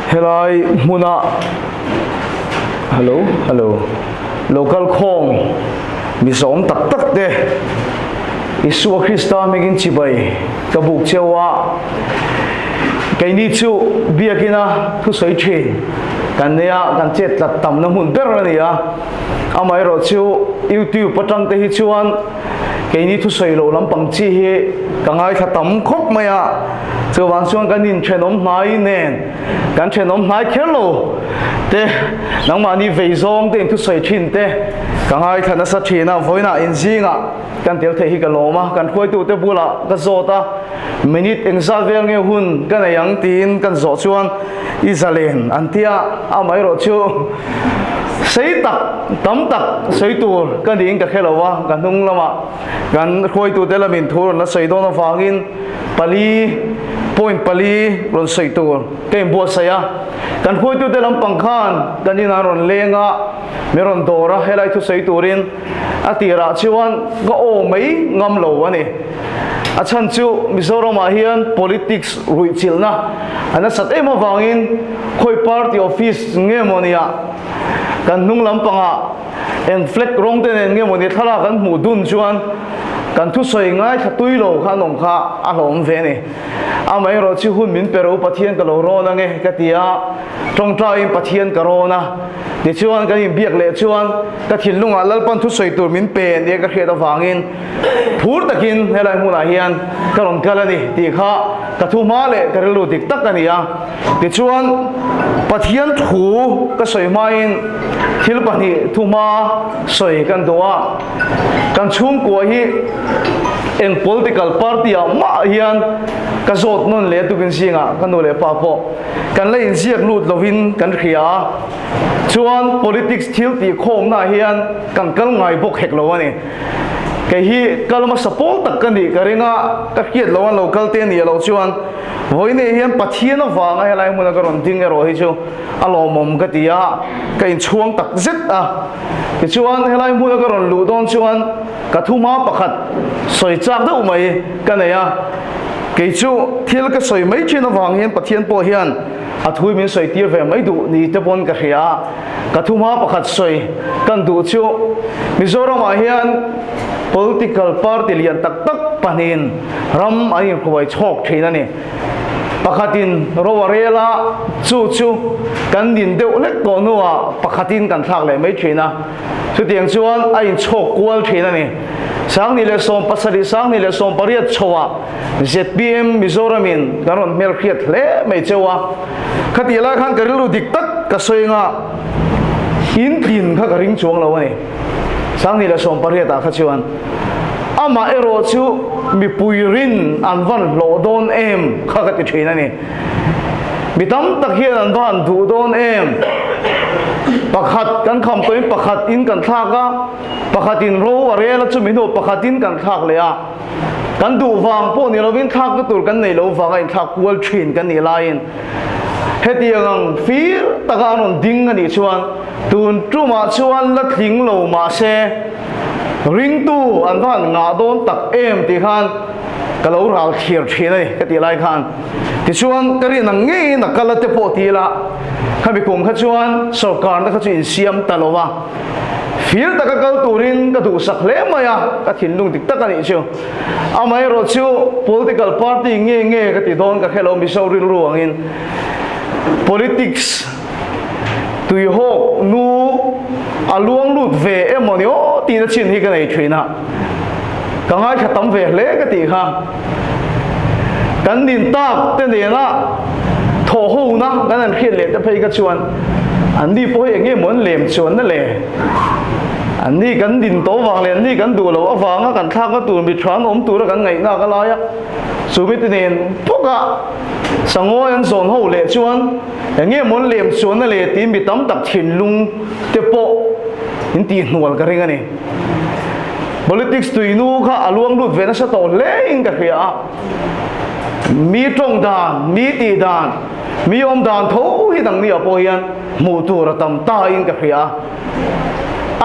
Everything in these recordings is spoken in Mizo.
Helai hmuna Hello hello local khawm mi zawm tak tak te Isua Krista hmingin chibai ka buk cheu a, keini chu biakina thusawi thin kan nei a, kan chet tlat tamna hmun ber a ni a, amaherawh chu YouTube atang te hi chuan keini thusawi loh lampang chi hi ka ngaithla tam khawp mai a, chuvang chuan kan inthenawm hnai nen kan thenawm hnai kher lo te nangmahni vei zawng te in thusawi thin te ka ngaithla nasa thin a, vawiinah inzingah kan tel theih hi ka lawm a, kan hruaitute bulah ka zawt a, minute engzat vel nge hun ka nei ang tiin kan zawh chuan i zalen an ti a, amaherawh chu sei tak tam tak sawi tur ka niin ka hre lo a, ka hnung lamah kan hruaitute lamin thu rawn la sawi dawn avangin pali point pali rawn sawi tur ka inbuatsaih a, kan hruaitute lampang khan kan inah rawn leng a, min rawn dawr a, helai thusawi turin A tirah chuan ka aw mai ngam lo a ni. A chhan chu Mizoramah hian politics ruihchilhna a nasat em avangin khawi party office nge maw nia kan hnung lampangah eng flag rawng te nen nge maw ni thlalak an hmuh dun chuan kan thusawi ngaithla tui lo kha an awm kha a hlawm ve a ni. Amaherawh chu hun min pe ro Pathian ka lo rawn ange ka ti a, tawngtaiin Pathian ka rawn a. Tichuan kan inbiak leh chuan ka thinlungah Lalpan thusawi tur min pe nia ka hriat avangin phur takin helai hmunah hian ka rawn kal a ni tih kha ka thu hma leh ka rilru dik tak a ni a. Tichuan Pathian thu ka sawi hmain thil pahnih thu hma sawi kan duh a, kan chhungkua hi eng political party ah mah hian ka zawt nawn leh tukin zingah ka nu leh pa pawh Kan la inziak lut lovin kan hria a, chuan politics thil tih khawmnaah hian kan kal ngai bawk hek lo a ni. Kei hi kal hmasa pawl tak ka nih ka ring a, ka hriat lo an lo kal te nih loh chuan vawiinah hian Pathian avanga helai hmuna ka rawn ding erawh hi chu a lawmawm ka ti a, ka inchhuang tak zet a. Tichuan helai hmuna ka rawn luh dawn chuan ka thuma pakhat sawi chak deuh mai ka nei a. Kei chu thil ka sawi mai thin avang hian Pathian pawh hian a thui min sawi tir ve mai duh ni te pawn ka hria a, ka thu hma pakhat sawi kan duh chu Mizoramah hian political party lian tak tak pahnihin ram an inhruai chhawk thin a ni. Pakhatin ro a rel a, chu chu kan din deuh hlek tawh hnuah pakhatin kan thlak leh mai thin a. Chutiang chuan a inchhawk kual thin a ni. 2017, 2018 chhoah zpm Mizoramin kan rawn hmelhriat hle mai cheu a. Khatih lai khan ka rilru dik tak ka sawi anga in tlin kha ka ring chuang lo a ni. 2018 ah kha chuan amah erawh chu mipui rin an van hlawh dawn em kha ka ti thin a ni. Mi tam tak hian an va han duh dawn em? Pakhat kan kham tawhin pakhat in kan thlak a, pakhat in ro a rel a, chumi hnu pakhat in kan thlak leh a. Kan duh vang pawh ni lovin thlakna tur kan nei lo vanga inthlak kual thin kan nih laiin hetiang ang fir taka an rawn ding a nih chuan tun tumah chuan la tling lo mahse ringtu an va han ngah dawn tak em tih khan ka lo ral thlir thin a ni ka tih lai khan. Tichuan ka rin ang ngeiin a kal a te pawh ti ila, khami kum kha chuan sawrkarna kha chu insiam ta lo a, fir taka kal turin ka duhsak hle mai a, ka thinlung dik tak a nih chu. Amaherawh chu political party nge nge ka ti dawn ka hre lo Mizo rilru angin politics tuihawk nu a luang lut ve emaw ni aw tihna chin hi ka nei thin a, ka ngaithla tam ve hle ka tih kha. Kan din tak te nena thawh hona kan han hriat leh te phei kha chuan an ni pawh hi eng nge maw an lem chuan na le? An ni kan din tawh avang leh an ni kan duh loh avanga kan thlakna tur mi tha an awm tura kan ngaihna ka lai a, chu mite nen bawka sangawi an zawn ho leh chuan eng nge maw an lem chuan na le tiin mi tam tak thinlung te pawh in tihhnual ka ring a ni. Politics tuinu kha a luang lut ve nasa tawh hle in ka hria a, mi tawng dan, mi tih dan, mi awm dan tho hi dang nia pawh hian hmuh tur a tam ta in ka hria a.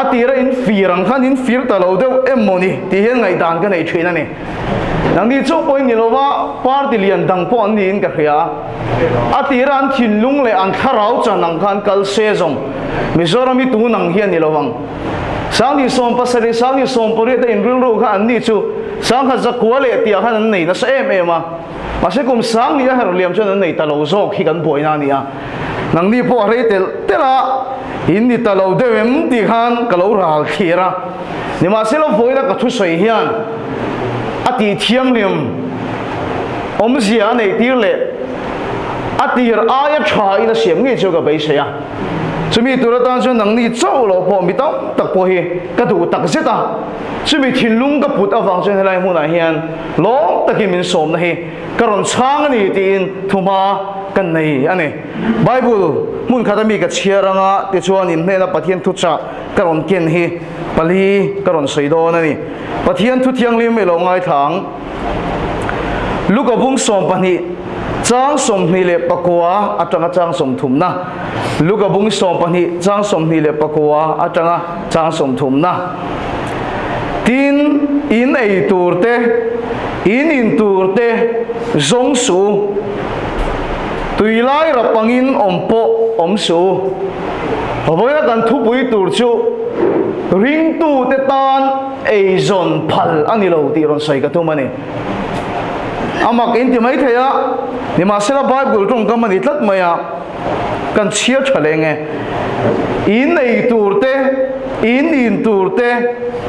A tira in fir ang khan in fir ta lo deuh em maw ni tih hian ngaihdan ka nei thin a ni. Nangni chauh pawhin ni lova party lian dang pawh an niin ka hria. A tira an thinlung leh an thlarau chan ang khan kal se zawng Mizoram hi tun ang hi a ni lovang. Sangni 70, sangni 80 te inrilru kha anni chu sangkhat zakua leh tih ah khan an nei nasa em em a. Mahse kum sangni a herh liam chuan an nei ta lo zawk hi kan buaina a ni a. Nangni pawh a rei telh telh a, in ni ta lo deuh em tih khan ka lo ral thlir a. Nimahsela vawiina ka thusawi hian a tih thianghlim awmzia a neih tir leh a tir aia tha in a siam ngei chu ka beisei a. Chumi tur atan chuan nangni chauh loh pawh mi tam tak pawh hi ka duh tak zet a. Chumi thinlung ka put avang chuan helai hmunah hian lawm takin min sawmna hi ka rawn chhang a ni tiin thuhma ka nei a ni. Bible hmun khat ami ka chhiar anga tichuan in hnena Pathian thuchah ka rawn ken hi pali ka rawn sawi dawn a ni. Pathian thu thianghlim i lo ngaithla ang. Luka bung 12 chang 29 atanga chang 30 na. Luka bung 12 chang 29 atanga chang 30 na. Tin, in ei tur te, in in tur te zawng suh u. Tui lai rap angin awm pawh awm suh u. Vawiina kan thupui tur chu ringtute tan eizawn phal a ni lo tih rawn sawi ka tum a ni. A mak in ti mai thei a, nimahsela Bible tawngkam a ni tlat mai a, kan chhiar tha leng e. In ei tur te, in in tur te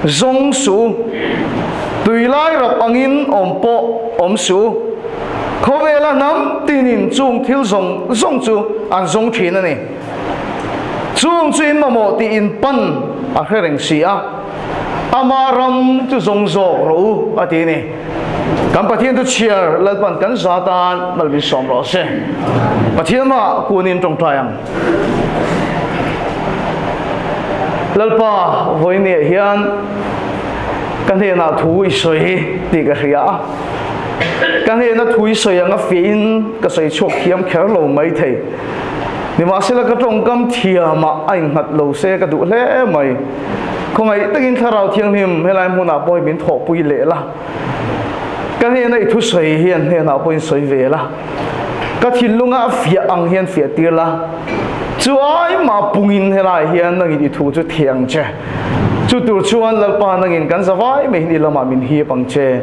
zawng suh u, tui lai rap angin awm pawh awm suh u. Khawvela hnam tinin chung thil zawng zawng chu an zawng thin a ni. Chung chu in mamawh tih in pan a hre reng si a, ama ram chu zawng zawk rawh u a ti a ni. Kan Pathian chu chhiar Lalpan kan za tan mal min sawm rawh se. Pathian mah kunin tawngtai ang. Lalpa vawinia hian ka hnenah thu i sawi tih ka hria a. Ka hnena thu i sawi ang a fiahin ka sawi chhuak thiam kher lo mai thei. Nimahsela ka tawngkam thiamah a innghat lo se ka duh hle mai. Khawngaih takin Thlarau Thianghlim helai hmunah pawh hi min thawhpui leh la. Ka hnena i thusawi hian hnenah pawhin sawi ve la. Ka thinlunga a fiah ang hian fiah tir la. Chu ai mah pungin helai hian nangin i thu chu theh ang che. Chu tur chuan Lalpa nangin kan zavai mai hian i lamah min hip ang che.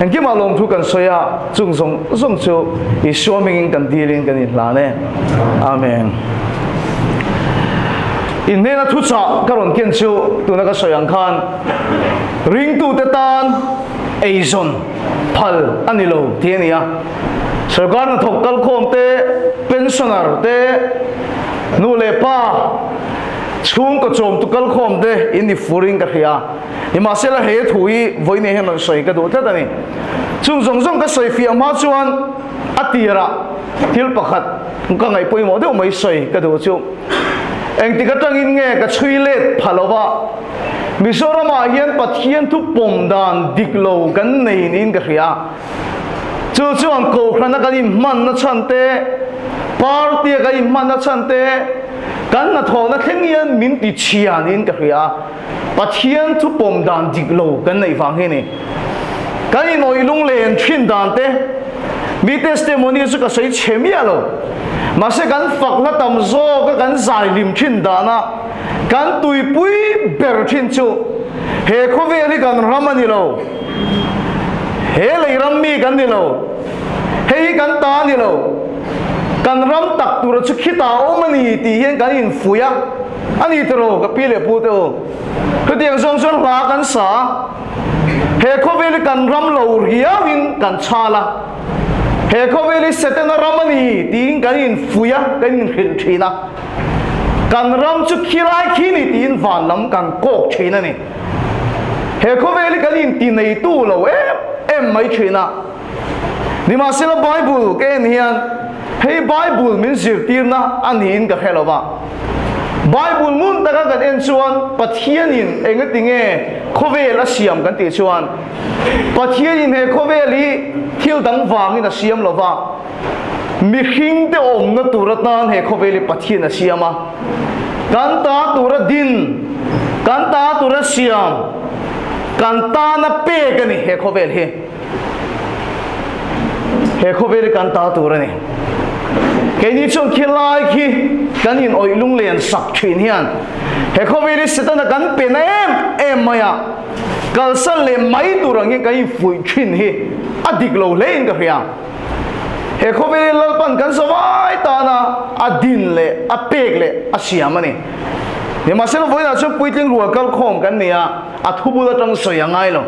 Engkimah lawmthu kan sawi a, chung zawng zawng chu Isua hmingin kan dilin kan inhlan e. Amen. In hnena thuchah ka rawn ken chu tuna ka sawi ang khan ringtute tan eizawn phal a ni lo tih a ni a. Sorkar hnathawk kalkhawm te, pensioner te, nu leh pa, chhungkaw chawmtu kalkhawm te in ni furin ka hria. Nimahsela he thu hi vawiin hian rawn sawi ka duh tlat a ni. Chung zawng zawng ka sawi fiah hma chuan a tirah thil pakhat ka ngaih pawimawh deuh mai sawi ka duh chu engtik atangin nge ka chhui let pha lova Mizoramah hian Pathian thu pawm dan dik lo kan nei niin ka hria. Chu chuan kohhrana kan inhmanna chhan te, party-a kan inhmanna chhan te, kan hnathawhna thleng hian min ti chhia niin ka hria. Pathian thu pawm dan dik lo kan neih vang hi a ni. Kan inawih lunglen thin dan te, mi testimony chu ka sawi chhe miah lo. Mahse kan fak hla tam zawk a kan zai hlim thin dan a, kan tuipui ber thin chu he khawvel hi kan ram a ni lo, he lei ram mi kan ni lo, hei hi kan ta a ni lo, kan ram tak tura chu khitah a awm a ni tih hian kan infuih a. A ni tiraw ka pi leh pu te u? Chutiang zawng chuan hla kan sa a, he khawvel hi kan ram lo riauin kan chhal a, he khawvel hi Setana ram a ni tiin kan infuih a, kan inhrilh thin a, kan ram chu khilai khi ni tiin van lam kan kawk thin a ni. He khawvel hi kan intineitu lo em em mai thin a. Nimahsela Bible ka en hian hei Bible min zirtirna a niin ka hre lo va. Bible ngun taka kan en chuan Pathianin engati nge khawvel a siam kan tih chuan Pathianin he khawvel hi thil dang vangin a siam lo va, mihringte awmna tur atan he khawvel hi Pathian a siam a. Kan ta tura din, kan ta tura siam, kan tana pek a ni he khawvel hi. He khawvel hi kan ta tur a ni. Keini chuan khi lai khi kan in awih lunglen sak thin hian he khawvel hi Setana kan pe na em em mai a, kalsan leh mai tur angin kan infuih thin hi a dik lo hle in ka hria. He khawvel hi Lalpan kan zavai tana a din leh a pek leh a siam a ni. Nimahsela vawiinah chuan puitling rual kalkhawm kan ni a, a thubul atang sawi a ngai lo.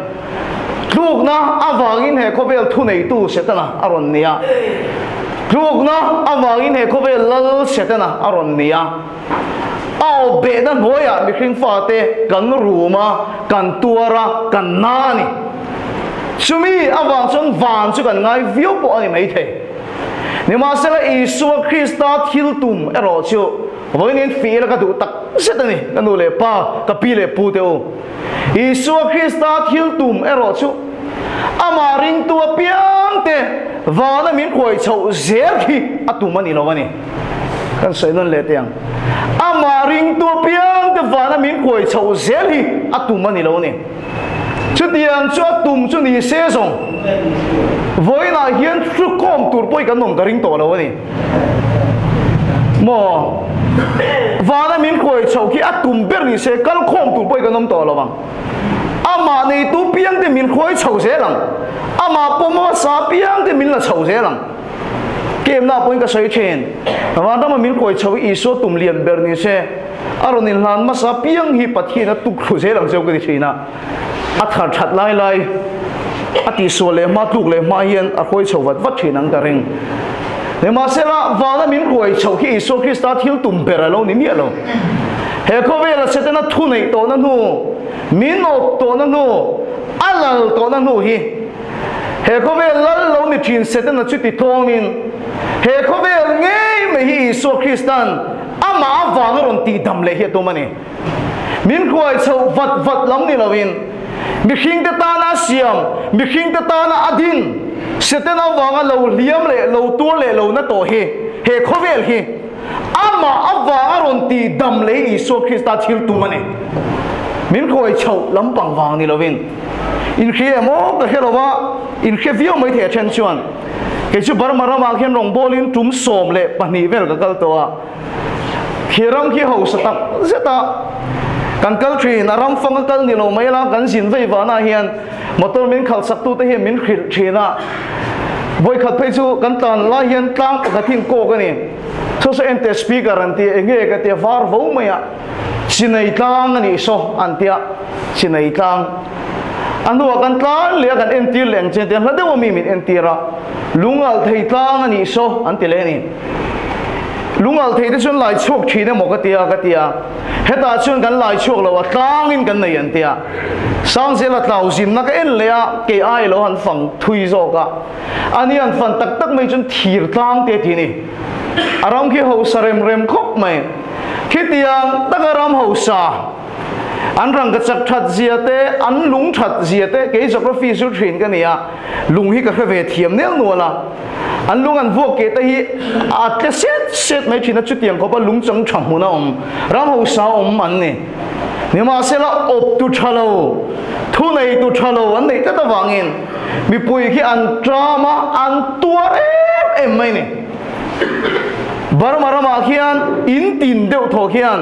Tlukna avangin he khawvel thuneitu Setana a rawn ni a. Tlukna avangin he khawvel lal Setana a rawn ni a. A awp behna hnuaiah mihring fate kan rum a, kan tuar a, kan na a ni. Chumi avang chuan van chu kan ngai viau pawh a ni maithei. Nimahsela Isua Krista thil tum erawh chu vawiin fih ila ka duh tak zet a ni, ka nu leh pa, ka pi leh pu te u. Isua Krista thil tum erawh chu amah ringtu apiangte vana min khuai chhoh zel khi a tum a ni lo a ni. Kan sawi nawn leh teh ang. Amah ringtu apiangte vana min khuai chhoh zel hi a tum a ni lo a ni. Chutiang chu a tum chu ni se zawng vawiinah hian hrukawm tur pawh hi kan awm ka ring tawh lo a ni. Maw? Vana min khuai chhoh khi a tum ber ni se kal khawm tur pawh hi kan awm tawh lo ang. Amah neitu piangte min khuai chho zel ang. Amah pawm hmasa piangte min la chho zel ang. Kemna pawhin ka sawi thin. Vanrama min khuai chho hi Isua tum lian ber ni se a rawn inhlan hmasa piang hi Pathian a tuk thlu zel ang cheu ka ti thin a. A thar that lai lai a tihsual leh hma tluk leh hma hian a hruai chho vat vat thin ang ka ring. Nimahsela, vana min hruai chhoh khi Isua Krista thil tum ber a lo ni miah lo. He khawvela Setana thu neih tawhna hnu, min awp tawhna hnu, a lal tawhna hnu hi he khawvel lal lo ni thin Setana chu ti tlawmin he khawvel ngei mai hi Isua Kristan amah avanga rawn tihdam leh hi a tum a ni. Min hruai chhoh vat vat lam ni loin mihringte tana a siam, mihringte tana a din, Satan avanga lo hliam leh lo tuar leh lo na tawh hi, he khawvel hi amah avanga rawn tih dam leh Isua Krista thil tum a ni. Min hruai chhoh lampang vang ni loin inhria emaw ka hre lo va, inhre viau mai thei a then chuan kei chu Burma ramah khian rawngbawlin tum 12 vel ka kal tawh a. Khi ram khi hausa tak zet a kan kal thin, a ram fang a kal ni lo mai la, kan zin vei vanah hian motor min khalh sak tute hian min hrilh thin a, vawikhat phei chu kan tlan lai hian tlang pakhat hi an kawk a ni, saw saw en teh speaker an ti a, enge ka ti a, var vo mai a, chinei tlang a nih saw an ti a, chinei tlang a hnuah kan tlan leh a kan entir leh ang che an ti a, hla deuh ami min entir a, lungalh thei tlang a nih saw an ti leh a ni. Lungalh thei te chuan lai chhuak thin emaw ka tia ka tia. Hetah chuan kan lai chhuak lo a, tlangin kan nei an tia. Sangzela tlau zimna ka en leh a, kei ai lo han fang thui zawk a. Ani an fan tak tak mai chuan thir tlang te ti ni. A ram khi hausa rem rem khawp mai. Khitiang taka ram hausa an rangka chak that zia te, an lung that zia te, kei geography zir thin ka ni a. Lung hi ka hre ve thiam nel nual a, an lung an vuak keh te hi a tle set set mai thin a, chutiang khawpa lung chang tha hmun a awm, ram hausa awm an ni. Nimahsela awp tu tha lo, thu nei tu tha lo an neih tlat avangin mipui khi an tram a, an tuar em em mai ni. Burma ramah khian in tin deuh thaw khian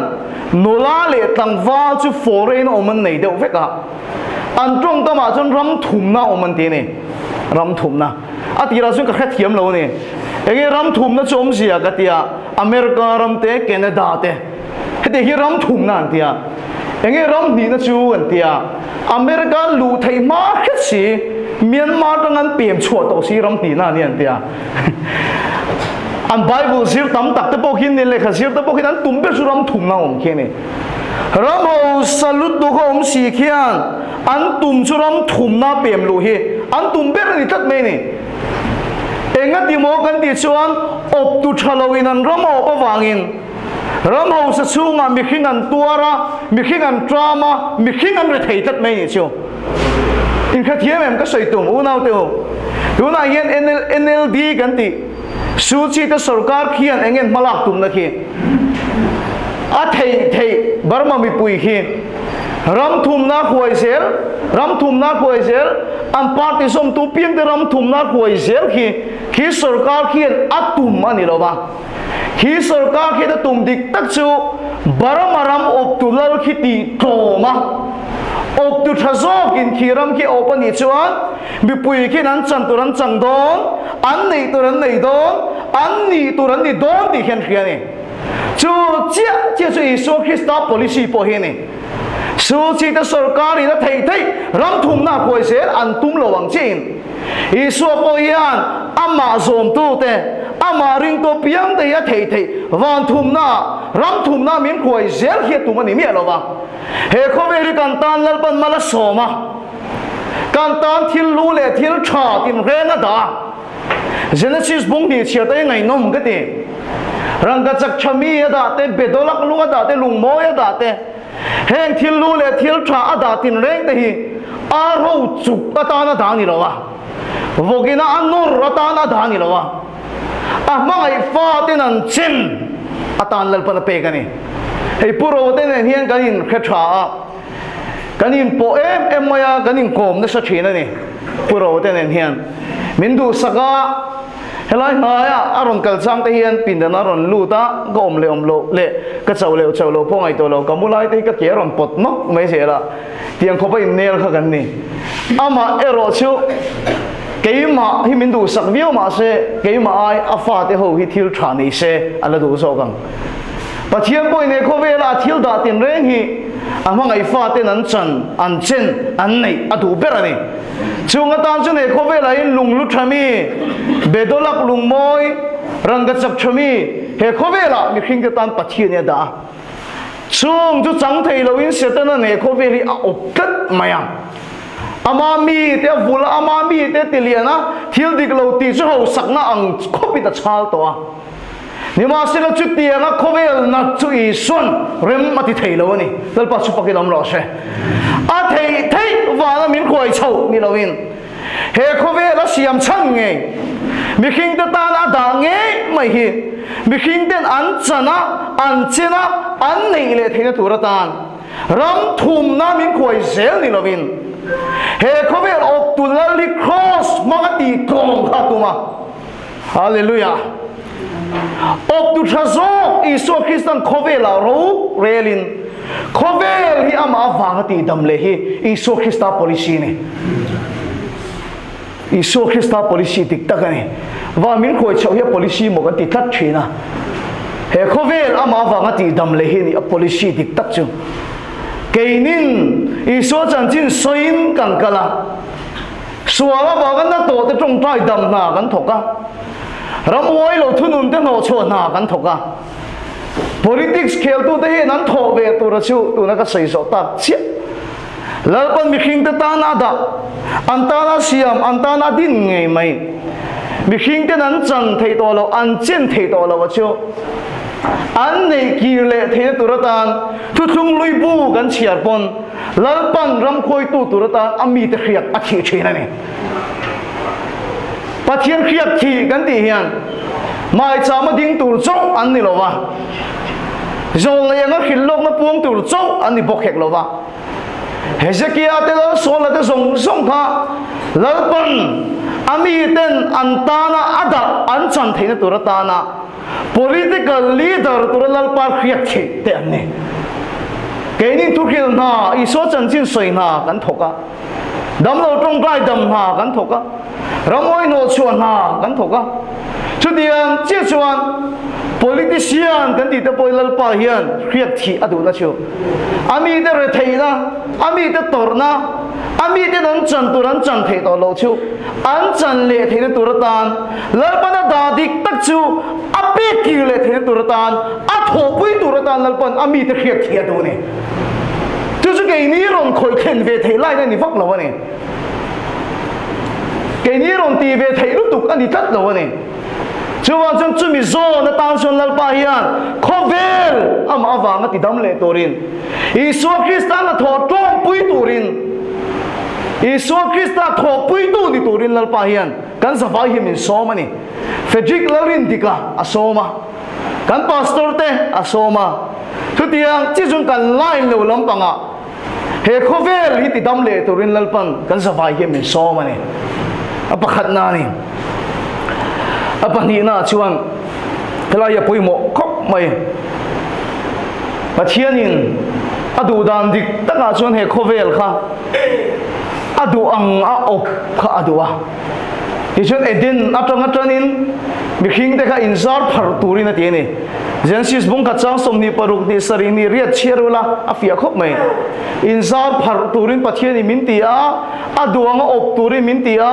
nula leh tlangval chu foreign awm an nei deuh vek a. An tawngkamah chuan ram thumna awm an ti a ni. Ram thumna. A tirah chuan ka hrethiam lo a ni. Enge ram thumna chu awmzia ka ti a, America ram te, Canada te. Hetiang hi ram thumna an ti a. Enge ram hnihna chu an ti a, America an luh theih hma hret si, Myanmar tang an pem chhuah tawh si ram hnihna a ni an ti a. An Bible zir tam tak te pawh khi lehkha zir te pawh khi an tum ber chu ram thumna awm khi a ni. Ram hausa lutuk a awm si khian an tum chu ram thumna pem luh hi an tum ber a ni tlat mai a ni. Engati maw kan tih chuan awptu tha loin an ram a awp avangin ram hausa chhungah mihring an tuar a, mihring an tram a, mihring an rethei tlat mai a nih chu. Inhrethiam em ka sawi tum unaute u. Tunah hian NLD kan tih. Suchi te sorkar khian eng nge hmalak tumna khi a theih theih Burma mipui khi ram thumna huai zel ram thumna huai zel an party zawmtu piang te ram thumna huai zel khi. Khi sorkar khian a tum a ni lo va. Khi sorkar khian a tum dik tak chu Burma ram awptu lal khi tih tlawm a, awptu tha zawkin khi ram khi awp a nih chuan mipui khian an chan tur an chang dawn, an neih tur an nei dawn, an nih tur an ni dawn tih hian hria a ni. Chu chiah chiah chu Isua Krista policy pawh hi a ni. Suchi te sorkar in a theih theih ram thumna a kuai zel an tum lo ang chiin Isua pawh hian amah zawmtu te, amah ringtu piang te hi a theih theih van thumna, ram thumna min kuai zel hi a tum a ni miah lo va. He khawvel hi kan tan Lalpan mal a sawm a, kan tan thil lu leh thil tha tinreng a dah a. Genesis bung hnih chhiar te hi ngaihnawm ka ti. Rangkachak tha mi a dah te, bedawlak lung a dah te, lungmawi a dah te, heng thil lu leh thil tha a dah tinreng te hi a ro chuk atan a dah ni lo a, vawkina a nawr atan a dah ni lo a, a hmangaih faten an chen atan Lalpan a pek a ni. Hei Pu Rote nen hian kan inhre tha a. Kan inpawh em em mai a, kan inkawm nasa thin a ni. Pu Rote nen hian min duhsak a, helai hnaia a rawn kal chang te hian pindan a rawn lut a, ka awm leh awm loh leh ka chauh leh chauh loh pawh ngaihtuah lo, ka mu lai te hi ka ke a rawn pawt nawk mai zel a, tiang khawpa innel kha kan ni. Amah erawh chu keimah hi min duhsak viau mah se, keimah ai a fate ho hi thil tha nei se a la duh zawk ang. Pathian pawhin he khawvela a thil dah tinreng hi a hmangaih faten an chan, an chen, an neih a duh ber a ni. Chung atan chuan he khawvelah hian lunglu tha mi, bedawlak lungmawi, rangkachak tha mi, he khawvelah mihringte tan Pathian hi a dah a. Chung chu chang thei loin Setana'n he khawvel hi a awp tlat mai a. Ama mite a vul a, ama mite a ti lian a, thil dik lo tih chu hausakna ang khawpin a chhal tawh a. Nimahsela chutianga khawvel nat chu Isua'n rem a ti thei lo a ni. Lalpa chu pakin awm rawh se. A theih theih vana min khuai chhoh ni loin he khawvel a siam chhan ngei, mihringte tan a dah ngei mai hi mihringten an chan a, an chen a, an neih leh theihna tur atan ram thumna min khuai zel ni loin he khawvel awptu Lal hi Kraws hmanga tih tlawm kha a tum a. Hallelujah! Awptu tha zawk Isua Kristan khawvelah ro relin khawvel hi amah avanga tihdam leh hi Isua Krista policy a ni. Isua Krista policy dik tak a ni. Van min khawi chhoh hi a policy maw kan ti tlat thin a. He khawvel amah avanga tihdam leh hi a ni a policy dik tak chu. Keinin Isua chanchin sawiin kan kal a. Sual avanga na tawh te tawngtai dam hna kan thawk a, ramhuai lo thunun te hnawhchhuah hna kan thawk a. Politics kheltute hian an thawh ve tura chu tuna ka sawi zawh tak chiah. Lalpan mihringte tana dah, an tana siam, an tana din ngei mai. Mihringten an chan theih tawh loh, an chen theih tawh loh a chu an neih kir leh theihna tur atan thuthlung lui bu kan chhiar pawn Lalpan ramkhawitu tur atan a mite hriak a thih thin a ni. Pathian hriak thih kan tih hian maichama ding tur chauh an ni lo va, zawlnei anga hrilhlawkna puang tur chauh an ni bawk hek lo va. Hezekia te lal Saula te zawng zawng kha Lalpan a miten an tana a dah an chan theihna tur atana Political leader tura Lalpa hriat theih te an ni. Keini thuhrilh hna, Isua chanchin sawi hna kan thawk a. Damlo tawngtai dam hna kan thawk a. Ramawi hnawhchhuah hna kan thawk a. Chutiang chiah chuan politician kan tih te pawh hi Lalpa hian hriat thih a duhna chu a mite retheihna, a mite tawrhna, a miten an chan tur an chan theih tawh loh chu an chan leh theihna tur atan Lalpan a dah dik tak chu a pek kir leh theihna tur atan, a thawhpui tur atan Lalpan a mite hriat thiah duh a ni. Chu chu keini rawn khawih thlen ve theih lain a ni vak lo a ni. Keini rawn tih ve theih lutuk a ni tlat lo a ni. Chuvang chuan chumi zawn atan chuan Lalpa hian khawvel amah avanga tidam leh turin, Isua Krista hnathawh tawngpui turin, Isua Krista thawhpuitu ni turin Lalpa hian Kan zavai hi min sawm a ni. Frederick Lalrindika a sawm a, kan pastor te a sawm a. Chutiang chi chuan kan line lo lampangah he khawvel hi tidam leh turin Lalpan kan zavai hi min sawm a ni. A pakhatna a ni. A pahnihnaah chuan helai a pawimawh khawp mai. Pathianin a duh dan dik takah chuan he khawvel kha a duh ang a awp kha a duh a. Tichuan Eden atanga tanin mihringte kha inzar pharh turin a ti a ni. Genesis bung khat chang 26 ni sarih ni riat chhiar ula a fiah khawp mai. Inzar pharh turin Pathianin min ti a, a duh anga awp turin min ti a,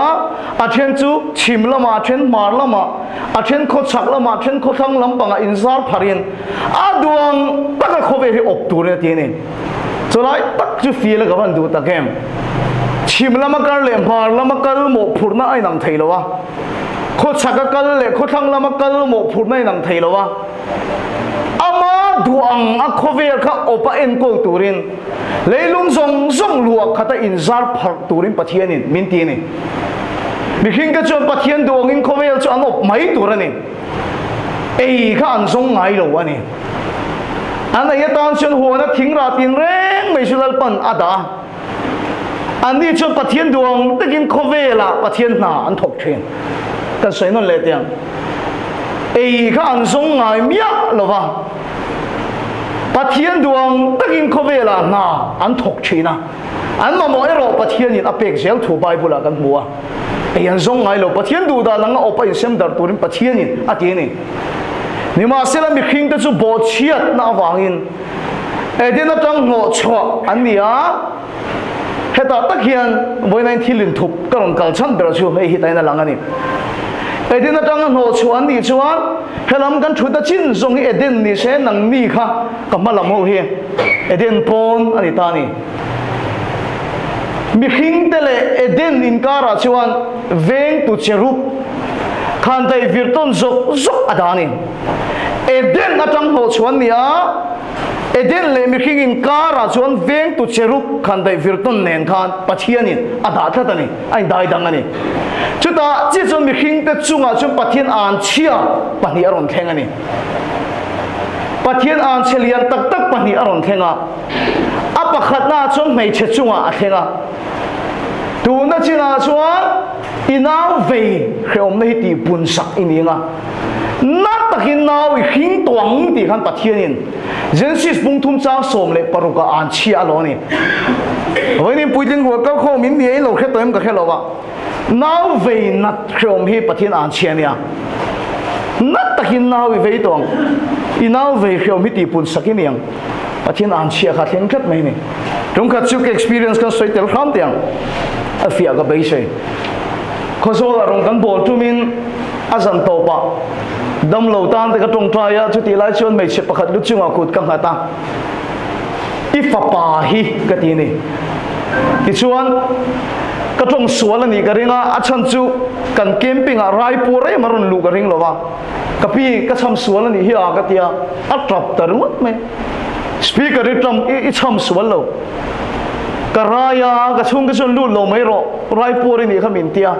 a then chu chhim lamah, a then hmar lamah, a then khawchhak lamah, a then khawthlang lampangah inzar pharhin a duh ang taka khawvel hi awp turin a ti a ni. Chulai tak chu feel a ka van duh tak em. Chhim lama kal leh hmar lama kal mawhphurhna a inang thei lo a, khawchhak a kal leh khawthlang lama kal mawhphurhna a inang thei lo a, ama duh ang a khawvel kha awp a enkawl turin leilung zawng zawng luah khat a inzar pharh turin Pathianin min ti a ni. Mihringte chuan Pathian duh angin khawvel chu an awp mai tur a ni. Ei kha an zawng ngai lo a ni. An ei atan chuan huana thing rah tin reng mai chu Lalpan a dah a. Anni chuan Pathian duang takin khawvelah Pathian hna an thawk thin. Kan sawi nawn leh teh ang. Ei kha an zawng ngai miah lo va. Pathian duang takin khawvelah hna an thawk thin a. An mamawh erawh Pathianin a pek zel thu Bible-ah kan hmu a. Ei an zawng ngai lo. Pathian duh dan anga awp a insem darh turin Pathianin a ti a ni. Nimahsela mihringte chu bawhchhiatna avangin Eden atang hnawhchhuah an ni a. Hetah tak hian vawiin thil inthup ka rawn kal chhan ber chu hei hi tain a lang a ni. Eden atanga hnawhchhuah an nih chuan helam kan thut a chin zawng hi Eden ni se nangni kha ka hma lam ho hi Eden pawn a ni ta a ni. Mihringte leh Eden inkarah chuan vengtu cherub khan daih vir tawn zawk zawk a dah a ni. Eden atang hnawhchhuah an ni a, Eden leh mihring inkarah chuan vengtu cherub khan daih vir tawn nen khan Pathianin a dah tlat a ni, a indai dang a ni. Chutah chiah chuan mihringte chungah chuan Pathian anchhia pahnih a rawn thleng a ni. Pathian anchhe lian tak tak pahnih a rawn thleng a. A pakhatnaah chuan hmeichhe chungah a thleng a. Tuna chinah chuan i nau vei hrehawmna hi tihpun sak i ni ang a. Na takin nau i hring tawh ang tih khan Pathianin Genesis bungthum chang 16 ah an chhia a lo a ni. Vawiin puitling rual kal khawm in nia in lo hre tawh em ka hre lo a. Nau vei nat hrehawm hi Pathian an chhia a nia. Na takin nau i vei tawh ang. I nau vei hrehawm hi tihpun sak i ni ang. Pathian an chhia kha thleng tlat mai ni. Tum khat chu ka experience kan sawi tel hram teh ang. A fiah ka beisei. Khawzawl ah rawn kan bawl tumin a zan tawpah damlo tan te ka tawngtai a, chutih lai chuan hmeichhe pakhat lu chungah kut ka nghat a. I fapa hi ka ti ni. Tichuan ka tawng sual a nih ka ring a, a chhan chu kan camping ah Raipur em a rawn luh ka ring lo va. Ka pi ka chham sual a nih hi a ka ti a, a tap ta ringawt mai. Speaker i tam i chham sual lo. Ka rai a, ka chhungte chuan lut lo mai rawh, Raipur i nih kha min ti a.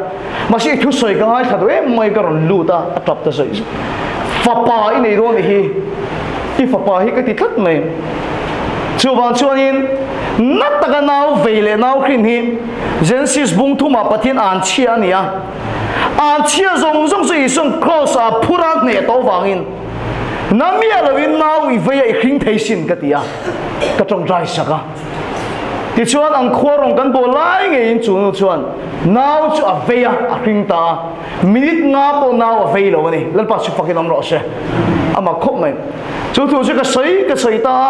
Mahse i thusawi ka ngaithla duh em mai ka rawn lut a, a tap ta zawih zawih. Fapa i nei dawn nih hi, i fapa hi ka ti tlat mai. Chuvang chuanin na taka nau vei leh nau hrin hi Genesis bung thumah Pathian an chhia a ni a. An chhia zawng zawng chu Isua'n kraws ah phur a hneh tawh vangin na miah loin nau i vei a i hring thei sin ka ti a, ka tawngtai sak a. Tichuan an khua rawn kan bawl lai ngeiin chu nu chuan nau chu a vei a, a hring ta a. Minute nga pawh nau a vei lo a ni. Lalpa chu fakin awm rawh se. A mak khawp mai. Chu thu chu ka sawi ka sawi ta a.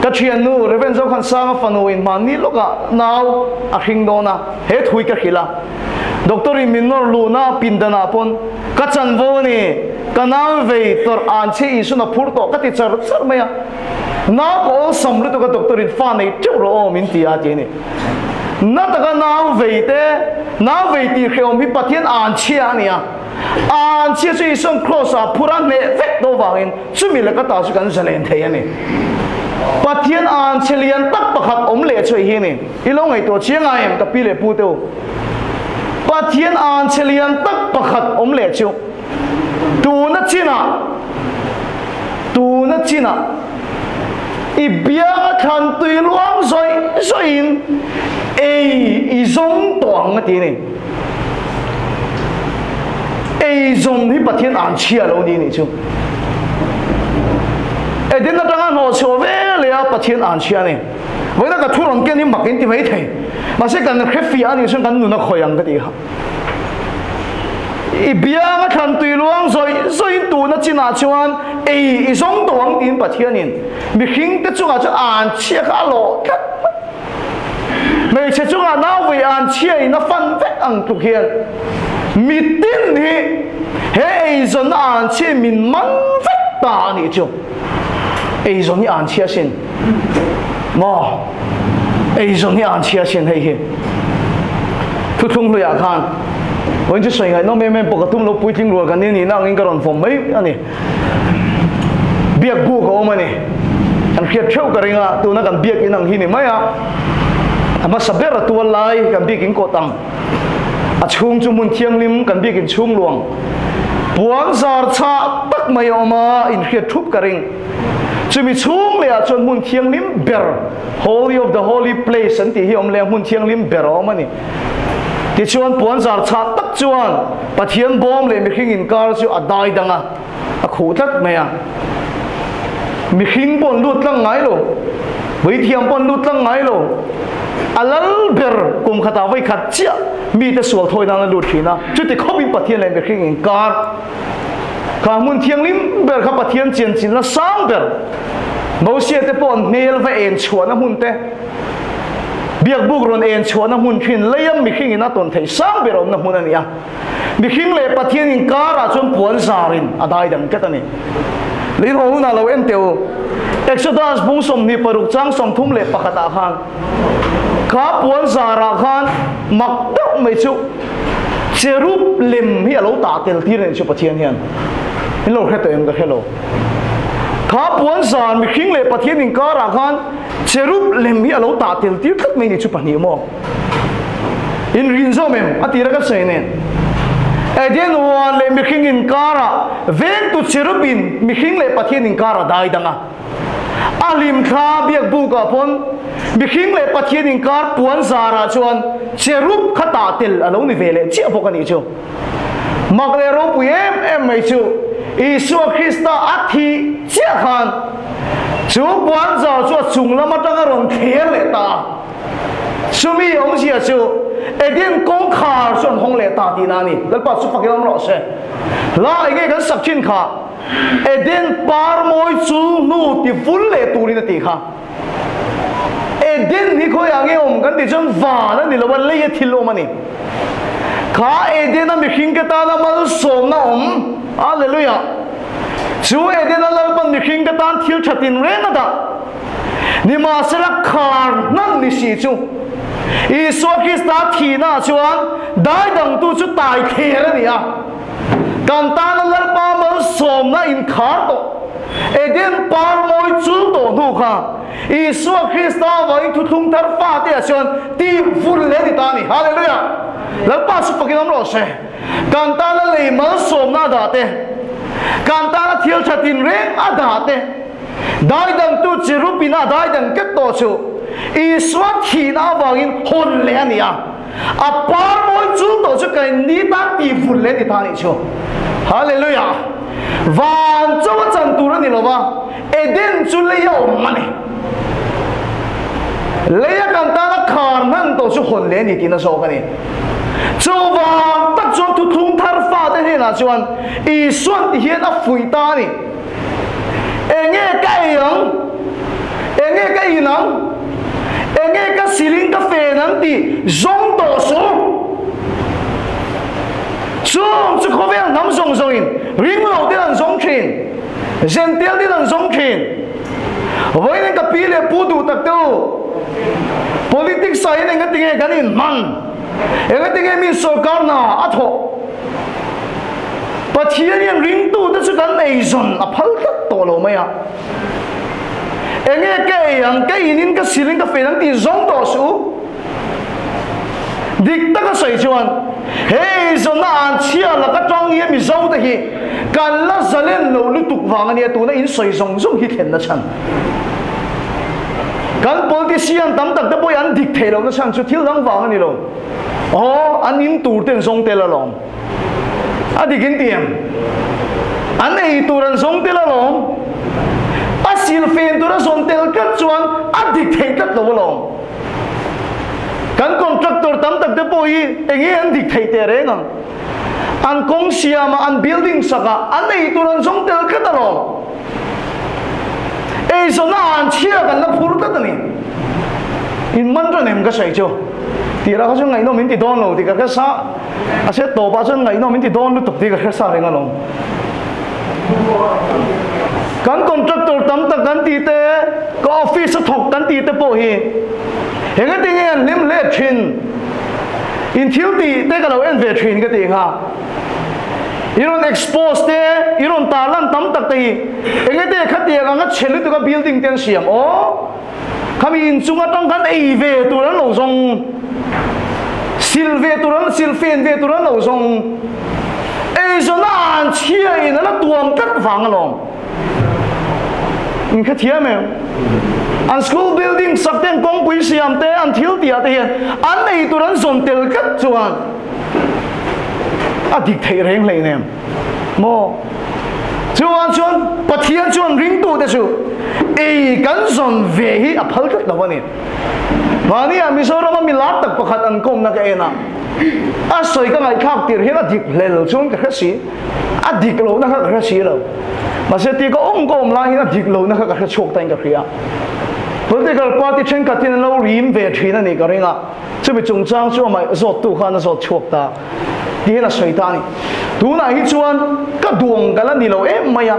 Ka thiannu Rev. Zokhansanga fanu in hmanni lawkah nau a hring dawn a, he thui ka hrilh a. Doctor in min nawr luhna pindanah pawn ka chanvo a ni, ka nau vei tawrh an che Isu'n a phur tawh ka ti char char mai a. Nau ka awlsam lutuk a doctor in fa nei teuh rawh aw min ti a ti a ni. Na taka nau vei te, nau vei tih hrehawm hi Pathian an chhia a ni a. An chhia chu Isua'n kraws ah phur a hneh vek tawh vangin chumi laka ta chu kan zalen thei a ni. Pathian an chhe lian tak pakhat awm leh chu hei hi a ni. I lo ngaihtuah chiang ai em ka pi leh pu te u. Pathian an chhe lian tak pakhat awm leh chu tuna chinah tuna chinah i bianga thlan tui luang zawih zawihin ei i zawng tawh ang a ti a ni. Eizawn hi Pathian an chhia lo ni nih chu. Eden atanga hnawh chhuah ve leh a Pathian an chhia a ni. Vawiina ka thu rawn ken hi mak in ti mai thei. Mahse kan hre fiah a nih chuan kan nun a khawi ang ka ti kha. I bianga thlan tui luang zawih zawihin tuna chinah chuan ei i zawng tawh ang tiin Pathianin mihringte chungah chuan an chhia kha a lawh tlat mai. Hmeichhe chungah nauvei an chhia in a fan vek ang tluk hian mitin hi he eizawnna an chhia min man vek ta a nih chu. Eizawn hi an chhia sin. Maw? Eizawn hi an chhia sin hei hi. Thuthlung hluiah khan vawiin chu sawi ngaihnawm em em pawh ka tum lo puitling rual kan ni nihna angin ka rawn vawm mai a ni. Biak buk a awm a ni. Kan hriat theuh ka ring a, tuna kan biak in ang hi ni mai a. A hmasa ber a tual lai kan biak in kawt ang. A chhung chu hmun thianghlim kan biak in chhung luang. Puan zar chhah tak mai a awm a, inhriat thup ka ring. Chumi chhung leh ah chuan hmun thianghlim ber, Holy of the Holy Place an tih hi awm leh a, hmun thianghlim ber a awm a ni. Tichuan puan zar chhah tak chuan Pathian bawm leh mihring inkar chu a dai dang a, a khuh tlat mai a. Mihring pawh an lut tlang ngai lo, puithiam pawh an lut tlang ngai lo. A lal ber kum khatah vawi khat chiah mite sual thawi nan a lut thin a, chuti khawpin Pathian leh mihring inkar kha hmun thianghlim ber kha Pathian chianchilhna sang ber Mosia te pawh an hmel va en chhuahna hmun te, Biakbuk rawn en chhuahna hmun thin leia mihring in a tawn theih sang ber awmna hmun a ni a. Mihring leh Pathian inkarah chuan puan zarin a dai dang tlat a ni. Lei haw hunah lo en teh u. Exodus bung 26 chang 31 ah khan kha puan zarah khan mak deuh mai chu cherub lem hi a lo tah tel tir a nih chu Pathian hian. In lo hre tawh em ka hre lo. Kha puan zar mihring leh Pathian inkarah khan Cherub lem hi a lo tah tel tir tlat mai ni chu pahnih maw? In rin zawm em? A tira ka sawi nen. Eden huan leh mihring inkarah vengtu cherubin mihring leh Pathian inkar a dai dang a. A hlimthla biak bukah pawn mihring leh Pathian inkar puan zarah chuan cherub kha tah tel a lo ni ve leh chiah bawk a nih chu. Mak leh ropui em em mai chu Isua Krista a thih chiah khan chu puanzar chu a chung lam atanga rawn thler leh ta a. Chumi awmzia chu Eden kawngkhar chu an hawng leh ta tihna a ni. Lalpa chu fakin awm rawh se. Hla enge kan sak thin kha Eden par mawi chu hnu ti vul leh turin a tih kha. Eden hi khawiah nge awm kan tih chuan van a ni lo a, lei a thil awm a ni. Kha Eden a mihring te tana malsawmna awm, Hallelujah! Chu Eden a Lalpan mihring te tan thil tha tinreng a dah. Nimahsela khar hnan ni si chu Isua Krista thihna ah chuan daidangtu chu tai thler a ni a. Kan tana Lalpa malsawmna inkhar tawh, Eden par mawi chul tawh hnu kha Isua Krista avangin thuthlung thar fate ah chuan tih vul leh a ni ta a ni. Hallelujah! Lalpa chu fakin awm rawh se. Kan tana lei malsawmna a dah te, kan tana thil tha tinreng a dah te, daidangtu cherubin a daidang tlat tawh chu Isua thihna avangin hawn leh a ni a. A par mawi chul tawh chu kan ni tan tih vun leh ni ta nih chu. Hallelujah! Van cho a chan tur a ni lo va, Eden chu lei a awm a ni. Lei a kan tana khar hman tawh chu hawn leh a ni tihna zawk a ni. Chuvang tak chuan thuthlung thar fate hnenah chuan Isuan ti hian a fuih ta a ni. Enge ka ei ang? Enge ka in ang? Enge ka silin ka fen ang tih zawng tawh suh. Chung chu khawvel hnam zawng zawngin ring lo ten an zawng thin, Jentail ten an zawng thin. Vawiin ka pi leh pu duh tak te u, politics ah hian engatinge kan inhman? Engatinge mi sorkar hna a thawh? Pathian hian ringtute chu kan eizawn a phal tlat tawh lo mai a. Enge ka ei ang, ka inin, ka silin, ka fel ang tih zawng tawh suh u. Dik taka sawi chuan he eizawnna an chhia laka tang hian Mizote hi kan la zalen lo lutuk vang a nia tuna in sawi zawng zawng hi thlenna chhan. Kan politician tam tak te pawh hi an dik theih lohna chhan chu thil dang vang a ni lo. Aw, an in tur ten zawng tel alawm. A dik in ti em? An ei tur an zawng tel alawm. A silfen tur a zawn tel tlat chuan a dik thei tlat lo alawm. Kan contractor tam tak te pawh hi enge an dik thei teh reng ang. An kawng siamah, an building sakah an ei tur an zawng tel tlat alawm. Eizawnna an chhia kan la phur tlat a ni. In man ran em ka sawi chu. Tirah kha chuan ngaihnawm in ti dawn lo tih ka hre sa. A se tawpah chuan ngaihnawm in ti dawn lutuk tih ka hre sa reng alawm. Kan contractor tam tak kan tih te, ka office a thawk kan tih te pawh hi engati nge an hlim hle thin? In thil tih te ka lo en ve thin ka tih kha. I rawn expose te, i rawn tarlan tam tak te hi engati khatiang anga chhe lutuk a building te an siam aw? Khami inchung atang khan ei ve tur an lo zawng, sil ve tur an sil fen ve tur an lo zawng. Eizawn a an chhia in a la tuam tlat vang alawm. In khathiam em? An school building sak te, an kawngpui siam te, an thil tih ah te hian an ei tur an zawn tel tlat chuan a dik theih reng hleinem maw? Chuvang chuan Pathian chuan ringtute chu ei kan zawn ve hi a phal tlat lo a ni. Mahnia Mizorama mi lar tak pakhat an kawmna ka en a, a sawi ka ngaihthlak tir hian a dik hlel chuan ka hre si, a dik lohna kha ka hre si lo. Mahse ti ka awm ka awm lai hian a dik lohna kha ka hre chhuak ta in ka hria. Political party thenkhat hian an lo rim ve thin a nih ka ring a, chumi chungchang chu amah zawttu khan a zawt chhuak ta. Tihian a sawi ta a ni. Tunah hi chuan ka duang ka la ni lo em mai a,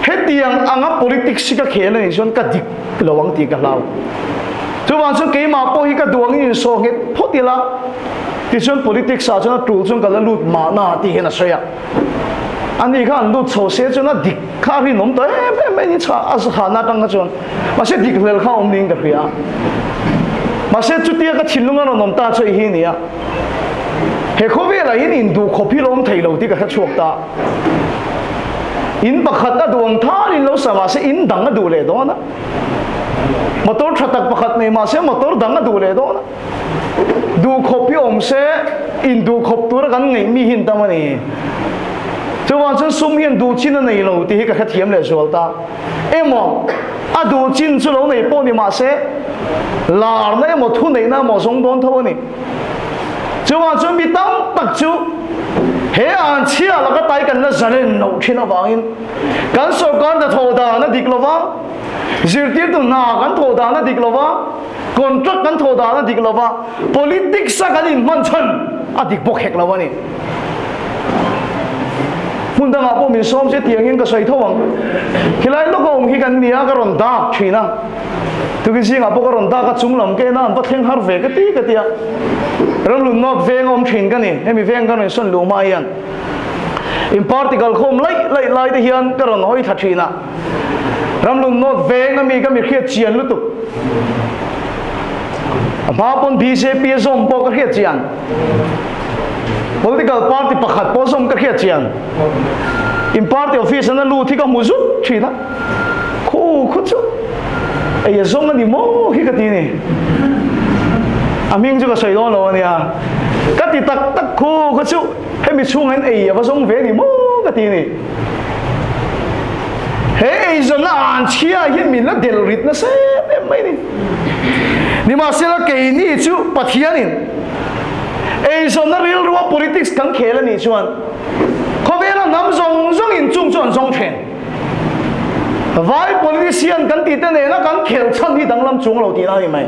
hetiang anga politics hi ka khel a nih chuan ka dik lo ang tih ka hlau. Chuvang chuan keimah pawh hi ka duangin insawh nghet phawt ila, tichuan politics ah chuan a tul chuan ka la lut mahna tih hian a sawi a. Ani kha an lut chho se chuan a dik kha a rinawm tawh em em mai ni chha a zahna atang kha chuan mahse dik hlel kha a awm niin ka hria a. Mahse chutia ka thinlung a rawn awm ta chu i hi nia. He khawvelah hian induh khawp hi lawm thei lo tih ka hre chhuak ta. In pakhat a duh ang tharin lo sa mahse in dang a duh leh dawn a. Motor tha tak pakhat nei mahse motor dang a duh leh dawn a. Duh khawp hi awm se induh khawp tura kan ngaih mi hi an tam a ni. Chuvang chuan sum hian duh chin a nei lo tih hi ka hrethiam leh zual ta. Emaw a duh chin chu lo nei pawh ni mahse larna emaw thuneihna emaw zawng dawn tho a ni. Chuvang chuan mi tam tak chu he an chhia laka tai kan la zalen loh thin avangin kan sorkar hnathawh dan a dik lova, zirtirtu hna kan thawh dan a dik lova, contract kan thawh dan a dik lova, politics a kan inhman chhan a dik bawk hek lo a ni. Hmun dangah pawh min sawm che tiangin ka sawi tho ang. Khilai lawk a awm hi kan nia ka rawn dak thin a. Tukin zingah pawh ka rawn dak a chung lam ka en a an va thleng har ve ka ti ka ti a. Ramlun North veng a awm thin ka ni. Hemi veng ka rawn sawn luh hma hian in party kalkhawm laih laih lai te hian ka rawn hawi thla thin a. Ramlun North veng a mi ka mi hriat chian lutuk. A hma pawn bjp a zawm pawh ka hriat chian. Political party pakhat pawh zawm ka hriat chian. In party office an a lut hi ka hmu zut thin a. Khu khu chu ei a zawng a ni maw hi ka ti ni. A hming chu ka sawi dawn lo a nia. Ka ti tak tak khu khu chu hemi chhungah hian ei a va zawng ve a ni maw ka ti ni. He eizawnna an chhia hian min la del rit nasa em em mai ni. Nimahsela keini chu Pathianin eizawnna rilrua politics kan khel a nih chuan khawvela hnam zawng zawngin chung chu an zawng then. Vai politician kan tih te nena kan khel chhan hi danglam chung lo tihna a ni mai.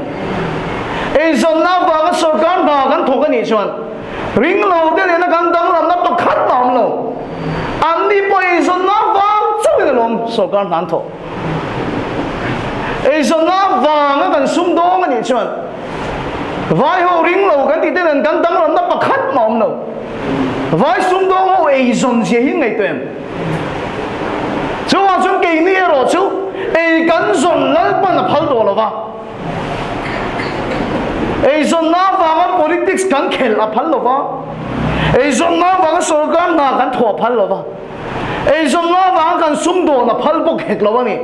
Eizawnna avanga sorkar hna kan thawk a nih chuan Ring lo te nena kan danglamna pakhat mah awm lo. Anni pawh eizawnna vang chauhin alawm sorkar hna an thawh. Eizawnna vanga kan sum dawng a nih chuan vai ho ring lo kan tih te nen kan danglamna pakhat mah awm lo. Vai sum dawng ho eizawn zia hi ngaihtuah em? Chuvang chuan keini erawh chu ei kan zawn Lalpan a phal tawh lo va. Eizawnna avanga politics kan khelh a phal lo va, eizawnna avanga sorkar hna kan thawh a phal lo va, eizawnna avanga kan sumdawn a phal bawk hek lo a ni.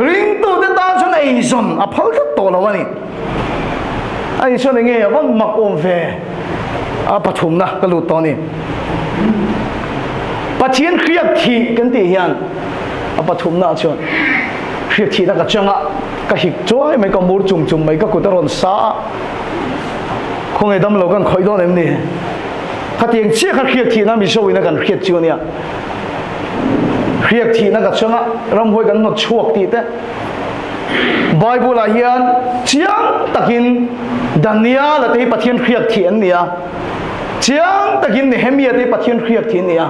Ringtute tan chuan eizawn a phal tlat tawh lo a ni. A ni chuan enge a va mak awm ve a pathumna ka lut tawh a ni. Pathian hriak thih kan tih hian a pathumna chuan hriak thihna ka changa ka hik chuai mai ka mur chung chung mai ka kut a rawn sa a khawnge dam lo kan khawih dawn em ni khatiang chiah kha hriak thihna mizo ina kan hriat chu ania hriak thihna ka changa ramhuai kan hnawt chhuak tih te Bible ah hian chiang takin Daniel te hi Pathian hriak thih an ni a Chiang takin Nehemia te Pathian hriak thin nia.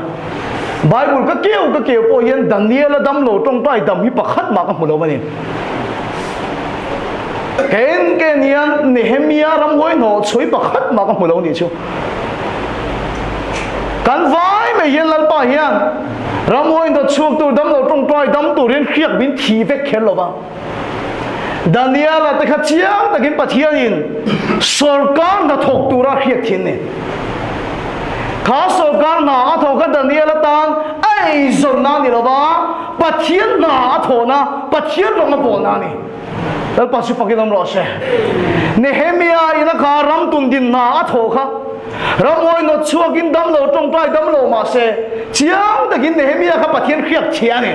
Bible ka keu ka keu pawh hian Daniel a dam lo tawngtai dam hi pakhat mah ka hmu lo a ni. Ken ken hian Nehemia ramhuai hnawh chhui pakhat mah ka hmu lo nih chu. Kan vai mai hian Lalpa hian ramhuai hnawt chhuak tur dam lo tawngtai dam turin hriak min thi vek kher lo va. Daniela te kha chiang takin Pathianin sorkar hna thawk tura hriat thin ni. Kha sorkar hna a thawk kha Daniela tan a eizawnna ni lova Pathian hna a thawhna, Pathian rawng a bawlna a ni. Lalpa chu fakin awm rawh se. Nehemia ina kha ram tundin hna a thawh kha ramhuai nawt chhuakin damlo tawngtai damlo mahse chiang takin Nehemia kha Pathian hriak chhia a ni.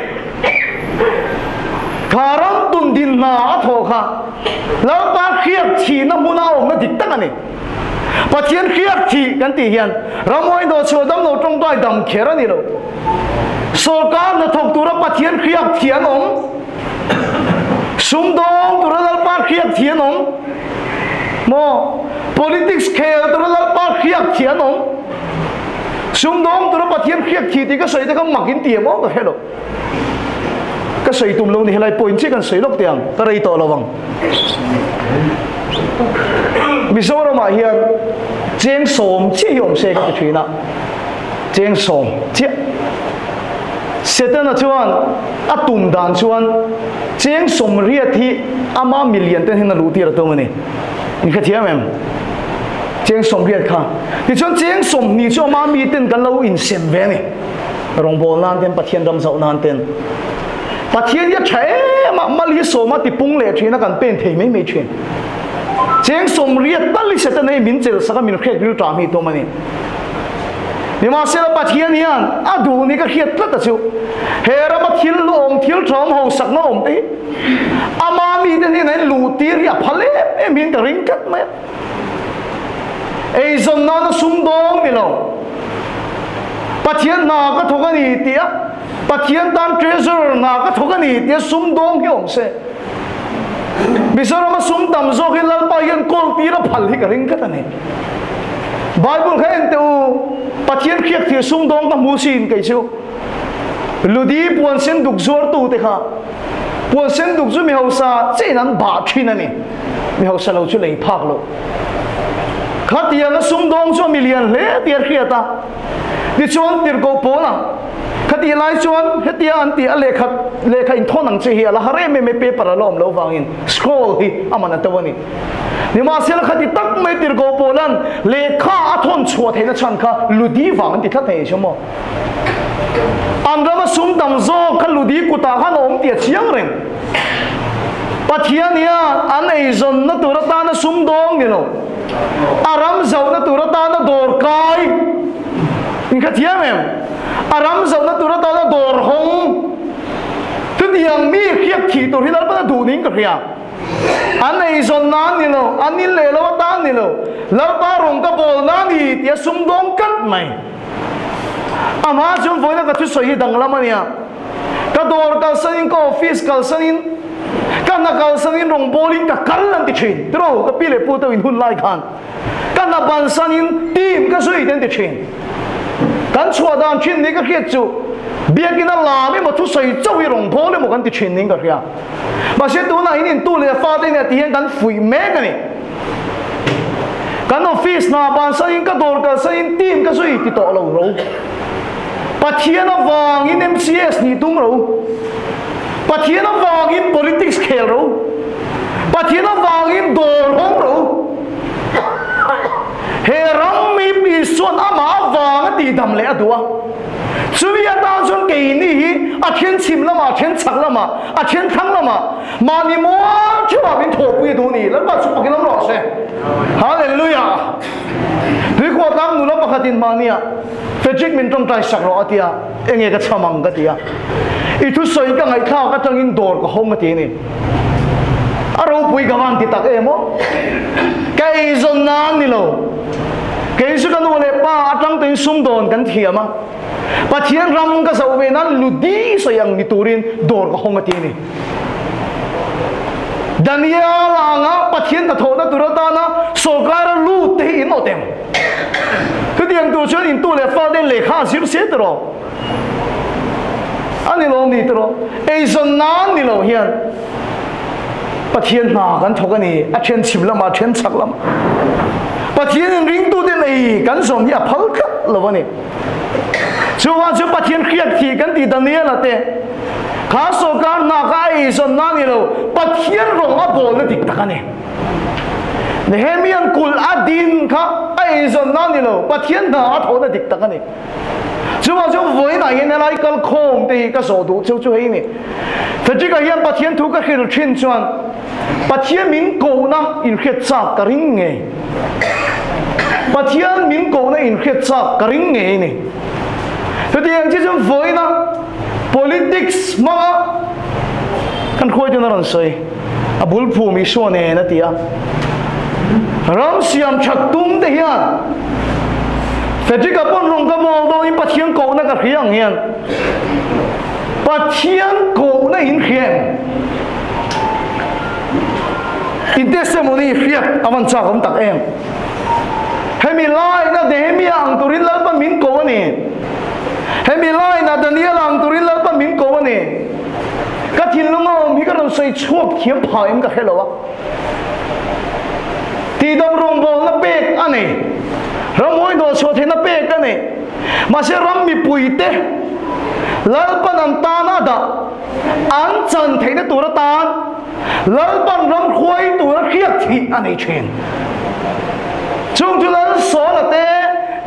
Kha ram tun din hna a thawh kha Lalpa hriak thihna hmuna a awmna dik tak a ni. Pathian hriak thih kan tih hian ramhuai hnawhchhuah dam lo tawngtai dam kher a ni lo. Sawrkar hnathawk tura Pathian hriak thih an awm. Sumdawng tura Lalpa hriak thih an awm. Maw? Politics khel tura Lalpa hriak thih an awm. Sumdawng tura Pathian hriak thih tih ka sawi te kha mak in ti em aw ka hre lo. Ka sawi tum lo ni helai point chiah kan sawi lawk teh ang ka rei tawh lo ang. Mizoramah hian cheng sawm chiah hi awm se ka ti thin a. Cheng sawm chiah. Setana chuan a tum dan chuan cheng sawm riat hi ama milian ten hian a luh tir a tum a ni. In hrethiam em? Cheng 80 kha. Tichuan cheng 20 chu ama mi ten kan lo insem ve a ni. Rawngbâwl nan ten Pathian ram zauh nan ten. Pathian hi a tha em a, mal hi sawma tipung leh thin a kan pen thei mai mai thin. Cheng 80 tal hi Setana hi min chelh sak a min hriat ril ṭam hi tum a ni. Nimahsela Pathian hian a duh ni ka hriat tlat a chu. He rama thil lu awm, thil tha awm, hausakna awm te hi ama mite hnenah hian luh tir hi a phal em em hian ka ring tlat mai a. Eizawn nana sumdawng ni lo. Pathian hna ka thawk a ni tih a, Pathian tan treasurer hna ka thawk a ni tih a sumdawng hi awm se. Mizorama sum tam zawk hi Lalpa hian kawl tir a phal hi ka ring tlat a ni. Bible kha en teh u, Pathian hriak thil sumdawng ka hmu sin kei chu. Ludi puan sen duk zuartu te kha puan sen duk chu mi hausa chein an bah thin a ni. Mi hausa lo chu lei phak lo. Khatianga sumdawng chu a milian hle tih a hriat a. Tichuan tirhkoh Paula khatih lai chuan hetia an tih a lehkha lehkha inthawn ang che hi a la har em em e paper a la awm loh vangin scroll hi a man a to a ni. Nimahsela khati tak mai tirhkoh Paula'n lehkha a thawn chhuah theihna chhan kha Ludi vang an ti tlat thei chu maw? An rama sum tam zawk kha Ludi kutah khan a awm tih a chiang reng. Pathian hian an eizawnna tur atana sumdawng ni lo, a ram zauhna tur atana dawr kai, in kha thiam em? A ram zauhna tur atana dawr hawng, chutiang mi hriat thih tur hi Lalpan a duh niin ka hria. An eizawn nan ni lo, an in leh lo atan ni lo, Lalpa rawng ka bawl na ni tia sumdawng tlat mai. Amah chuan vawiina ka thusawi hi danglam a nia. Ka dawr kalsanin, ka office kalsanin, ka hna kalsanin rawngbawlin ka kal an ti thin. Tiraw ka pi leh pu te in hun lai khan ka hna bansanin team ka zui te an ti thin. Kan chhuah dan thin ni ka hriat chu biakin a lam emaw thusawi chauh hi rawngbâwl emaw kan ti thin niin ka hria. Mahse tunah hian intu leh fate nen ti hian kan fuih mek a ni. Kan office hna bansanin ka dawr kalsanin team ka zui ti tawh lo ro. Pathian avangin MCS nih tum ro. Pathian avangin politics khel ro. Pathian avangin dawr hawng ro. He ram mi Isuan amah avanga tihdam leh a duh a. Chumi atan chuan keini hi a then chhim lamah, a then chhak lamah, a then thlang lamah mahni mual theuhah min thawhpui a duh ni. Lalpa chu fakin awm rawh se. Hallelujah! Tuikhuah tlang nula pakhatin mahnia Frederick min tawngtai sak rawh a ti a, enge ka chham ang ka ti a. I thusawi ka ngaihthlak atangin dawr ka hawng a ti a ni. A ropui ka van ti tak em aw. Ka eizawn nan ni lo. Kei chu ka nu leh pa atang tuin sumdawn kan thiam a. Pathian ram ka zoh ve nan ludi sawi ang ni turin dawr ka hawng a ti a ni. Daniel anga Pathian hnathawhna tur atana sawrkara lut te hi in awt em? Chutiang tur chuan intu leh fate lehkha a zir se tiraw? A ni lo ni tiraw? Eizawn nan ni lo hian Pathian hna kan thawk a ni, a then chhim lamah, a then chhak lamah. Pathian in ringtuten ei kan zawn hi a phal tlat lo a ni. Chuvang chu Pathian hriat thih kan tih Daniela te kha sawrkar hna kha a eizawn na ni lo, Pathian rawng a bawlna dik tak a ni. Nehemian kulh a din kha a eizawn na ni lo, Pathian hna a thawhna dik tak a ni. Chuvang chu vawiinah hian helai kal khawm te hi ka zawh duh cheu chu hei ni. Frederick-a hian Pathian thu ka hrilh thin chuan Pathian min kohna inhriat chak ka ring ngei. Pathian min kohna inhriat chak ka ring ngei ni. Chutiang chi chuan vawiina politics hmanga kan hruaitun a rawn sawi. A bul phum Isua nen a ti a. Ram siam that tum te hian Frederick-a pawn rawng ka mawl dawnin Pathian kohna ka hria ang hian Pathian kohna in hria em? In testimony hriat a van chak awm tak em? Hemi laina Nehemia ang turin Lalpa min ko a ni. Hemi laina Daniela ang turin Lalpa min ko a ni. Ka thinlung a awm hi ka rawn sawi chhuak thiam phah em ka hre lo a. Tihdam rawngbawlna pek a nei. Ramhawi hnawhchhuah theihna pek a nei. Mahse ram mipuite Lalpan an tan a dah, an chan theihna tur atan Lalpan ram hruai tura hriat thih a nei thin. Chung chu Lal Saula te,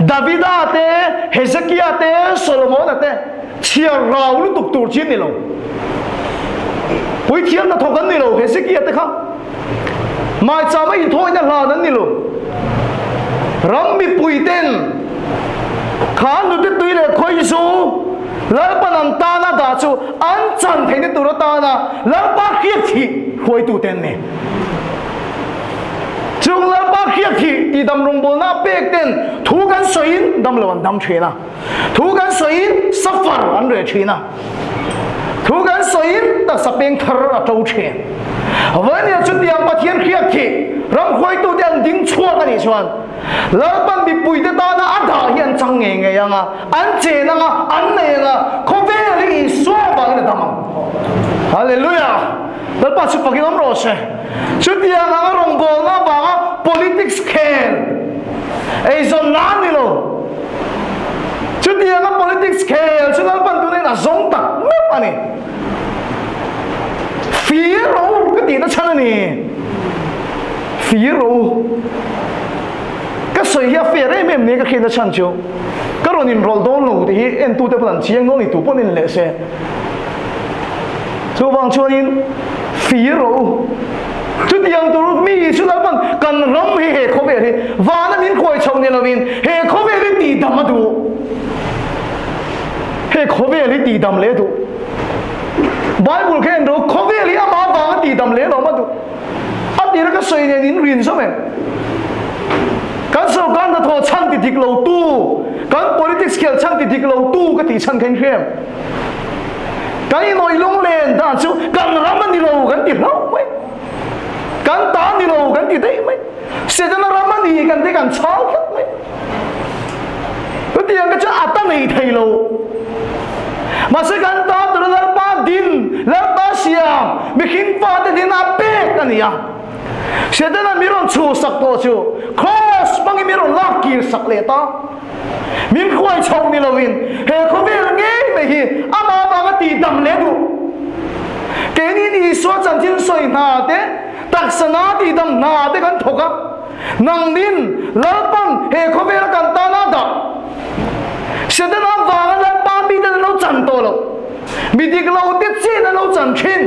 Davida te, Hezekia te, Solomona te chhiar rau lutuk tur chi an ni lo. Puithiam hnathawk an ni lo, Hezekia te kha. Maichama inthawina hlan an ni lo. Ram mipuiten kha nute tui leh khawi chu Lalpan an tana dah chu an chan theihna tur atana Lalpa hriat thih hruaitute an ni. Chung Lalpa hriat thih tihdam rawngbawlna a pek ten thu kan sawiin damlo an dam thin a, thu kan sawiin safar an reh thin a. Thu kan sawiin taksa peng thar a to thin. Vawnia chutiang Pathian hriat thih ramhruaitute an ding chhuak a nih chuan Lalpan mipuite tana a dah hi an chang ngei ngei ang a, an chen ang a, an nei ang a, khawvel hi Isua vangin a dam ang. Hallelujah! Lalpa chu fakin awm rawh se. Chutiang anga rawngbawlna avanga politics khel eizawn nan ni lo. Chutianga politics khel chu Lalpan tunin a zawng tak meuh a ni. Fir ro ka tihna chhan a ni. Fir ro. Ka sawi hi a fair em em nia ka hriatna chhan chu ka rawn inrawlh dawn lo tih hi entute pawn an chiang dawn ni tu pawn en leh se. Chuvang chuanin fir rawh u. Chutiang tur mi chu Lalpan kan ram hi he khawvel hi vana min khuai chho ni lovin he khawvel hi tihdam a duh. He khawvel hi tihdam leh a duh. Bible kha en rawh u, khawvel hi amah vanga tihdam leh lawm a duh. A tira ka sawi nen in rin zawm em? Kan sorkar hnathawh chhan ti dik lo tu, kan politics khel chhan ti dik lo tu ka tih chhan kha in hria em? Kan inawih lunglen dan chu kan ram a ni lo kan ti hlauh mai. Kan ta a ni lo kan ti daih mai. Setana ram a ni kan ti kan chhal tlat mai. Chutiang ka chu a ta nei thei lo. Mahse kan ta tura Lalpa din, Lalpa siam, mihring fate din a pek a ni a. Setana mi rawn chhuhsak tawh chu Kraws hmangin mi rawn lak kir sak leh ta. Min hruai chho ni loin he khawvel ngei mai hi amah avanga tihdam leh duh. Keini Isua chanchin sawi hna te, taksa na tihdam hna te kan thawk a. Nangnin Lalpan he khawvela kan tana dah Setana avanga Lalpa miten an lo chan tawh lo. Mi dik lo te chin an lo chan thin.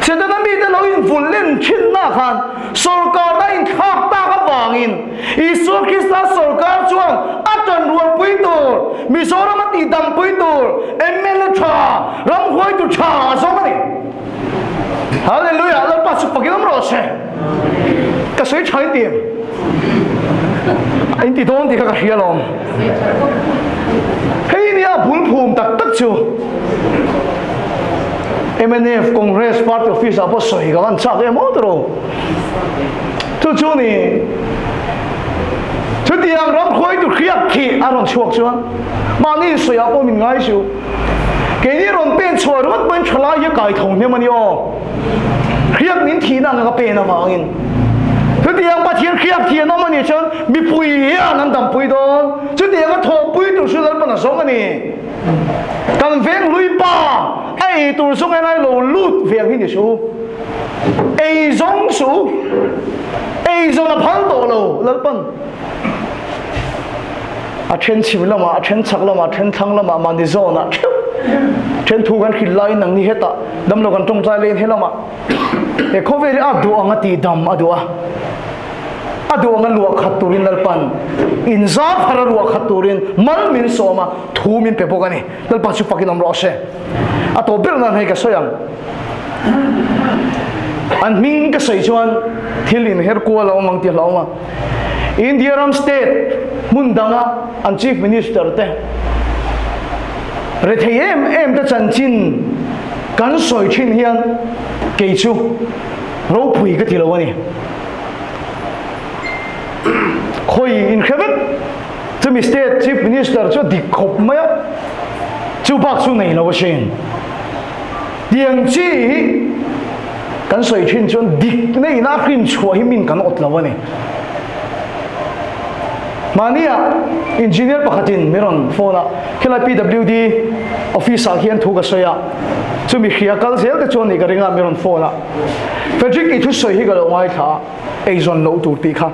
Setana mite lo invulh len thinna khan sorkarna inthlak tak avangin. Isua Krista sawrkar chuan a ṭanrualpui tur, Mizoram a tihdampui tur mla ṭha, ramhuaitu ṭha a zawng a ni. Hallelujah! Lalpa chu fakin awm rawh se. Ka sawi ṭha in ti em? In ti dawn tih kha ka hria alawm. Hei nia bul phum tak tak chu. Mnf Congress Party office ah pawh sawi ka van chak em aw tiraw. Chu chu ni chutiang ram khawitu hriak khi a rawn chhuak chuan mahni insawi ah pawh min ngai suh. Keini rawn pen chhuah ringawt pawhin thalai hi a kai tho hnem a ni aw. Hriak min thihna anga ka pen avangin. Chutiang Pathian hriak thi an awm a nih chuan mipui hian an dampui dawn. Chutianga thawhpui tur chu Lalpan a zawng a ni. Kan veng hlui pa a ei tur zawng en ai lo lut ve ang hi ni suh. Ei zawng suh. Ei zawn a phal tawh lo Lalpan. A then chhim lamah, a then chhak lamah, a then thlang lamah mahni zawnah theuh then thu kan hrilh laiin nangni hetah damlo kan tawngtai laiin helamah he khawvel hi a duh ang a tih dam a duh a. A duh anga luah khat turin Lalpan inzar thar a ruah khat turin mal min sawm a, thu min pe bawk a ni. Lalpa chu fakin awm rawh se. A tawp ber nan hei ka sawi ang. An hming ka sawi chuan thil inher kual a awm ang tih a hlauhawm a. India ram state hmun danga an chief minister te rethei em em te chanchin kan sawi thin hian kei chu ropui ka ti lo a ni. Khawi in hre vek chumi state chief minister chu a dik khawp mai a, chu bak chu nei lo asin. Tiang chi hi kan sawi thin chuan dik neina a hrin chhuah hi min kan awt lo a ni. Mahnia engineer pakhatin min rawn phone a, khilai PWD office ah khian thu ka sawi a, chumi hria kal zel te chuan nih ka ring a min rawn phone a. Frederick i thusawi hi ka lo ngaithla a, eizawn loh tur tih kha.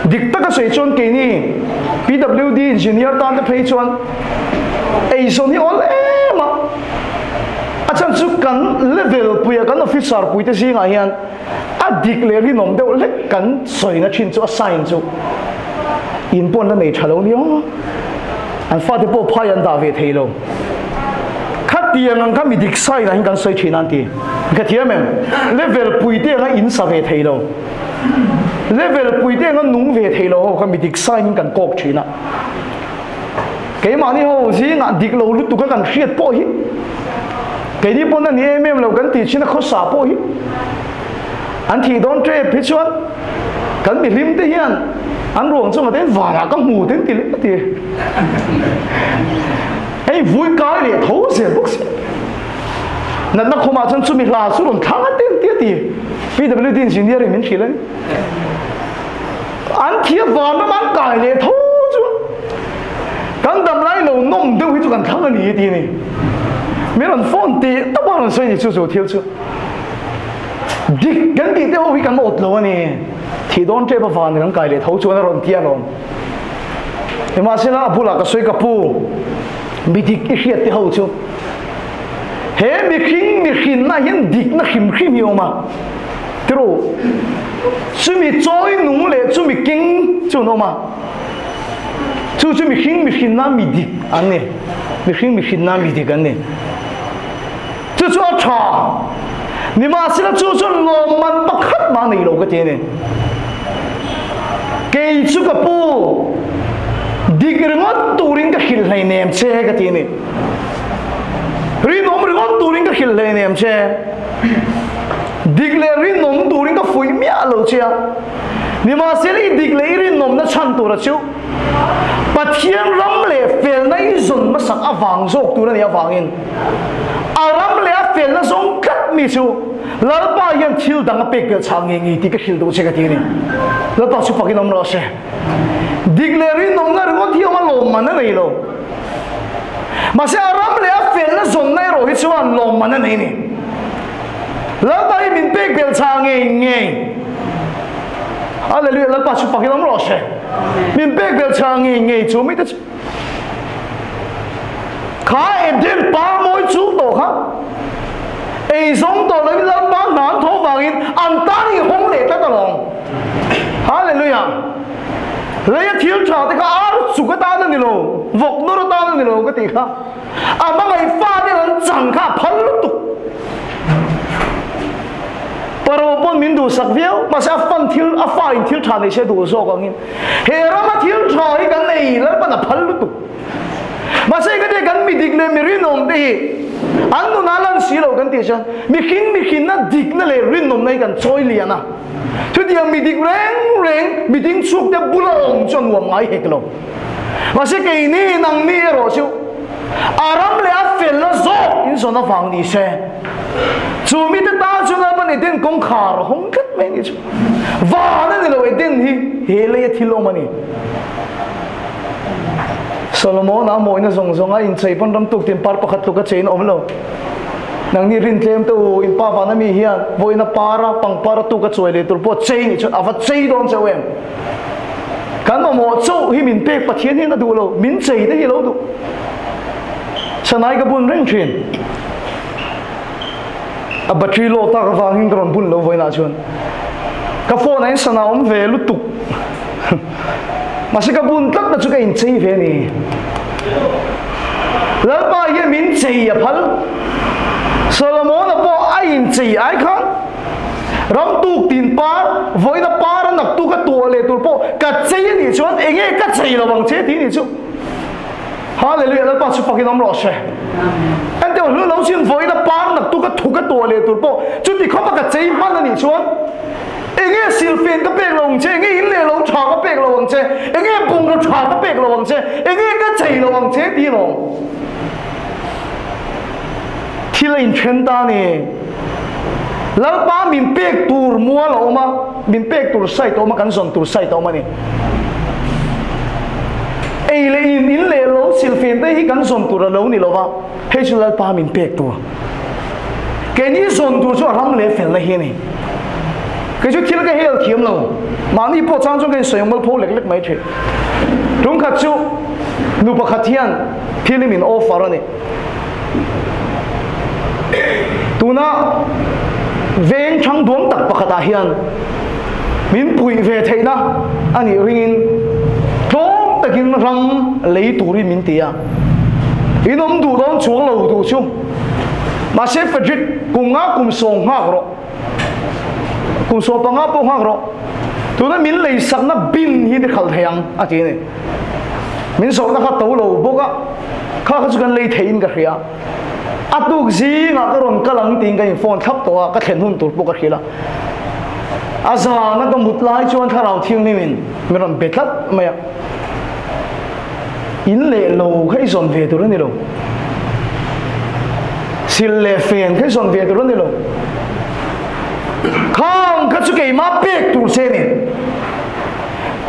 Dik taka sawi chuan keini PWD engineer tan te phei chuan eizawn hi awl em a. A chhan chu kan level puia kan officer puite zingah hian a dik leh rinawm deuh hlek kan sawina thin chu a sign chu in pawn la nei tha lo nia. An fate pawh phai an dah ve thei lo. Khatiang ang kha mi dik sign ah hian kan sawi thin a an ti. Ka thiam em? Level pui te anga in sa ve thei lo. Level pui te anga nung ve thei lo ho kha mi dik sign in kan kawk thin a. Keimahni ho zingah dik lo lutuk a kan hriat pawh hi keini pawn a ni em em lo kan tih thin a khawsa pawh hi an thih dawn tep hi chuan kan mihlim te hian an ruang chungah te vanah ka hmu te an ti leh a ti. Hei vui kai leh tho zel bawk si. Natna khumah chuan chumi hla chu rawn thlang a te an ti a ti. PWD engineer in min hrilh a ni. An thi a van ram an kai leh tho chu kan dam lai lo nawm deuh hi chu kan thlang a ni ti a ni. Min rawn phone teh tawp a rawn sawi ni chu chu thil chu. Dik kan tih te ho hi kan awt lo a ni. Thih dawn tep avangin kan kai leh tho chuan a rawn ti alawm. Nimahsela a bulah ka sawi ka pu, mi dik i hriat te ho chu he mihring mihrinna hian dikna hrim hrim hi a awm a, tiru chumi chawi nung leh chumi keng chu an awm a, chu chu mihring mihrinna mi dik an ni, mihring mihrinna mi dik an ni. Chu chu a tha. Nimahsela chu chuan lawmman pakhat mah nei lo ka ti a ni. Kei chu ka pu, dik ringawt turin ka hrilh hleinem che ka ti a ni. Rinawm ringawt turin ka hrilh hleinem che. Dik leh rinawm turin ka fuih miah lo che a. Nimahsela i dik leh i rinawmna chhan tura chu Pathian ram leh felna i zawn hmasak avang zawk tur a nih avangin a ram leh a felna zawng tlat mi chu Lalpa hian thil dang a pek belh chhah ngei ngei tih ka hrilh duh che ka ti a ni. Lalpa chu fakin awm rawh se. Dik leh rinawmna ringawt hi awm a lawmman a nei lo. Mahse a ram leh a felna zawnna erawh hi chuan lawmman a nei a ni. Lalpa hi min pek belh chhah ngei ngei. Hallelujah, Lalpa chu fakin awm rawh se. Min pek belh chhah ngei ngei chu mite chu. Kha Eden par mawi chu tawh kha. Ei zawng tawh loin Lalpa hna an thawh vangin an tan i hawng leh tlat alawm. Hallelujah. Leia thil tha te kha ar chuk atan a ni lo, vawk nawr atan a ni lo ka tih kha. A hmangaih faten an chang kha a phal lutuk. Paro pawn min duhsak viau, mahse a fan thil, a fa in thil tha nei se duh zawk angin he rama thil tha hi kan nei Lalpan a phal lutuk. Mahse ka tia kan mi dik leh mi rinawm te hi an nunah lan si lo kan tih chuan mihring mihrinna dikna leh rinawmna hi kan chawi lian a. Chutiang mi dik reng reng mi ding chhuak te bula awm chu a nuam ngai hek lo. Mahse keini nangni erawh chu a ram leh a felna zawk in zawn avang ni se. Chu mite tan chuan Lalpan Eden kawngkhar a hawng tlat mai a ni chu. Van a ni lo Eden hi he leia thil awm a ni. Solomon-a mawina zawng zawnga inchei pawn ram tuk tin par pakhat tluk a cheiin a awm lo. Nangni rin tlem te u, in pa vana mi hian vawiina para pangpar a tuk a chuai leh tur pawh chei nih chuan a va chei dawn chauh em? Kan mamawh chauh hi min pek Pathian hian a duh lo, min chei te hi a lo duh. Sanai ka bun reng thin. A battery low tak avangin ka rawn bun lo vawiinah chuan. Ka phone ah hian sana awm ve lutuk. Mahse ka bun tlat na chu ka inchei ve a ni. Lalpa hian min chei a phal. Solomon-a pawh a inchei ai khan ram tuk tin par, vawiina par a nak tuk a tuah leh tur pawh ka chei a nih chuan enge ka chei lo ang che tih a nih chu. Hallelujah, Lalpa chu fakin awm rawh se. Enteh hlu lo chin vawiina par nak tuk a thuk a tuah leh tur pawh chuti khawpa ka chei hman a nih chuan Enge silfen ka pek lo ang che, enge in leh lo tha ka pek lo ang che, enge bungraw tha ka pek lo ang che, enge ka chei lo ang che tih lawm. Thil a inthen ta a ni. Lalpa min pek tur mual a awm a, min pek tur site a awm a, kan zawn tur site a awm a ni. Ei leh in, in leh lo, silfen te hi kan zawn tur a lo ni lo va, hei chu Lalpa min pek tur. Keini zawn tur chu a ram leh felna hi a ni. Kei chu thil ka hel thiam lo. Mahni pawh chang chuan ka insawi mual pho lek lek mai thin. Tum khat chu nu pakhat hian thil hi min offer a ni. Tuna veng thang duam tak pakhatah hian min puih ve theihna a nih ringin tlawm takin ram lei turin min ti a. In awm duh dawn chuang lo duh chu. Mahse Frederick kum nga kum sawng nghak rawh. Kum sawm panga pawh nghak rawh. Tuna min lei sakna bin hi ni khalh thei ang a ti a ni. Min zawhna kha to lo bawk a, kha kha chu kan lei theiin ka hria. A tuk zingah ka rawn kal ang tiin ka in phone thlap tawh a, ka thlen hun tur pawh ka hrilh a. A zana ka mut lai chuan thlarau thianghlimin min rawn be tlat mai a. In leh lo kha i zawn ve tur a ni lo. Sil leh fen kha i zawn ve tur a ni lo. Khang kha chu keimah pek tur che ni.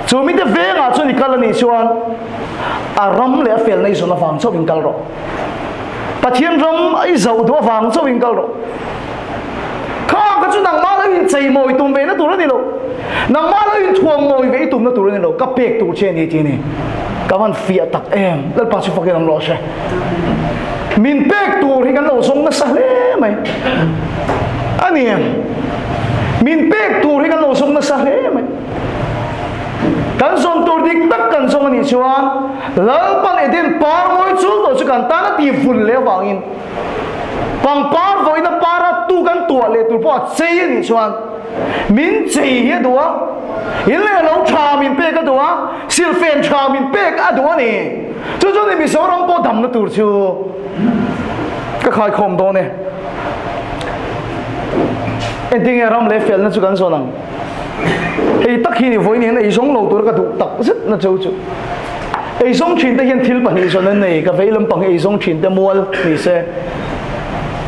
Chu mite vengah chuan i kal a nih chuan a ram leh a felna i zawn avang chauhin kal rawh. Pathian ram i zoh duh avang chauhin kal rawh. Khang kha chu nangmah lo incheimawi tum ve na tur a ni lo. Nangmah lo inthuammawi ve i tumna tur a ni lo. Ka pek tur che a ni tih a ni. Ka van fiah tak em. Lalpa chu fakin awm rawh se. Min pek tur hi kan lo zawng nasa hle mai. A ni em? Min pek tur hi kan lo zawng nasa hle mai. Kan zawn tur dik tak kan zawng a nih chuan Lalpan Eden par mawi chul tawh chu kan tan a ti vun leh avangin Pangpar vawiina para tu kan tuah leh tur pawh a chei a nih chuan min chei hi a duh a, in leh lo tha min pek a duh a, silhfen tha min pek a duh a ni. Chu chu ni Mizoram pawh damna tur chu ka khaikhawm dawn e. Engtinge ram leh felna chu kan zawn ang? Hei tak hi ni vawiin hian eizawng lo tur ka duh tak zet na cheu chu. Eizawng thin te hian thil pahnih zawn an nei, ka vei lampang hi eizawng thin te mual ni se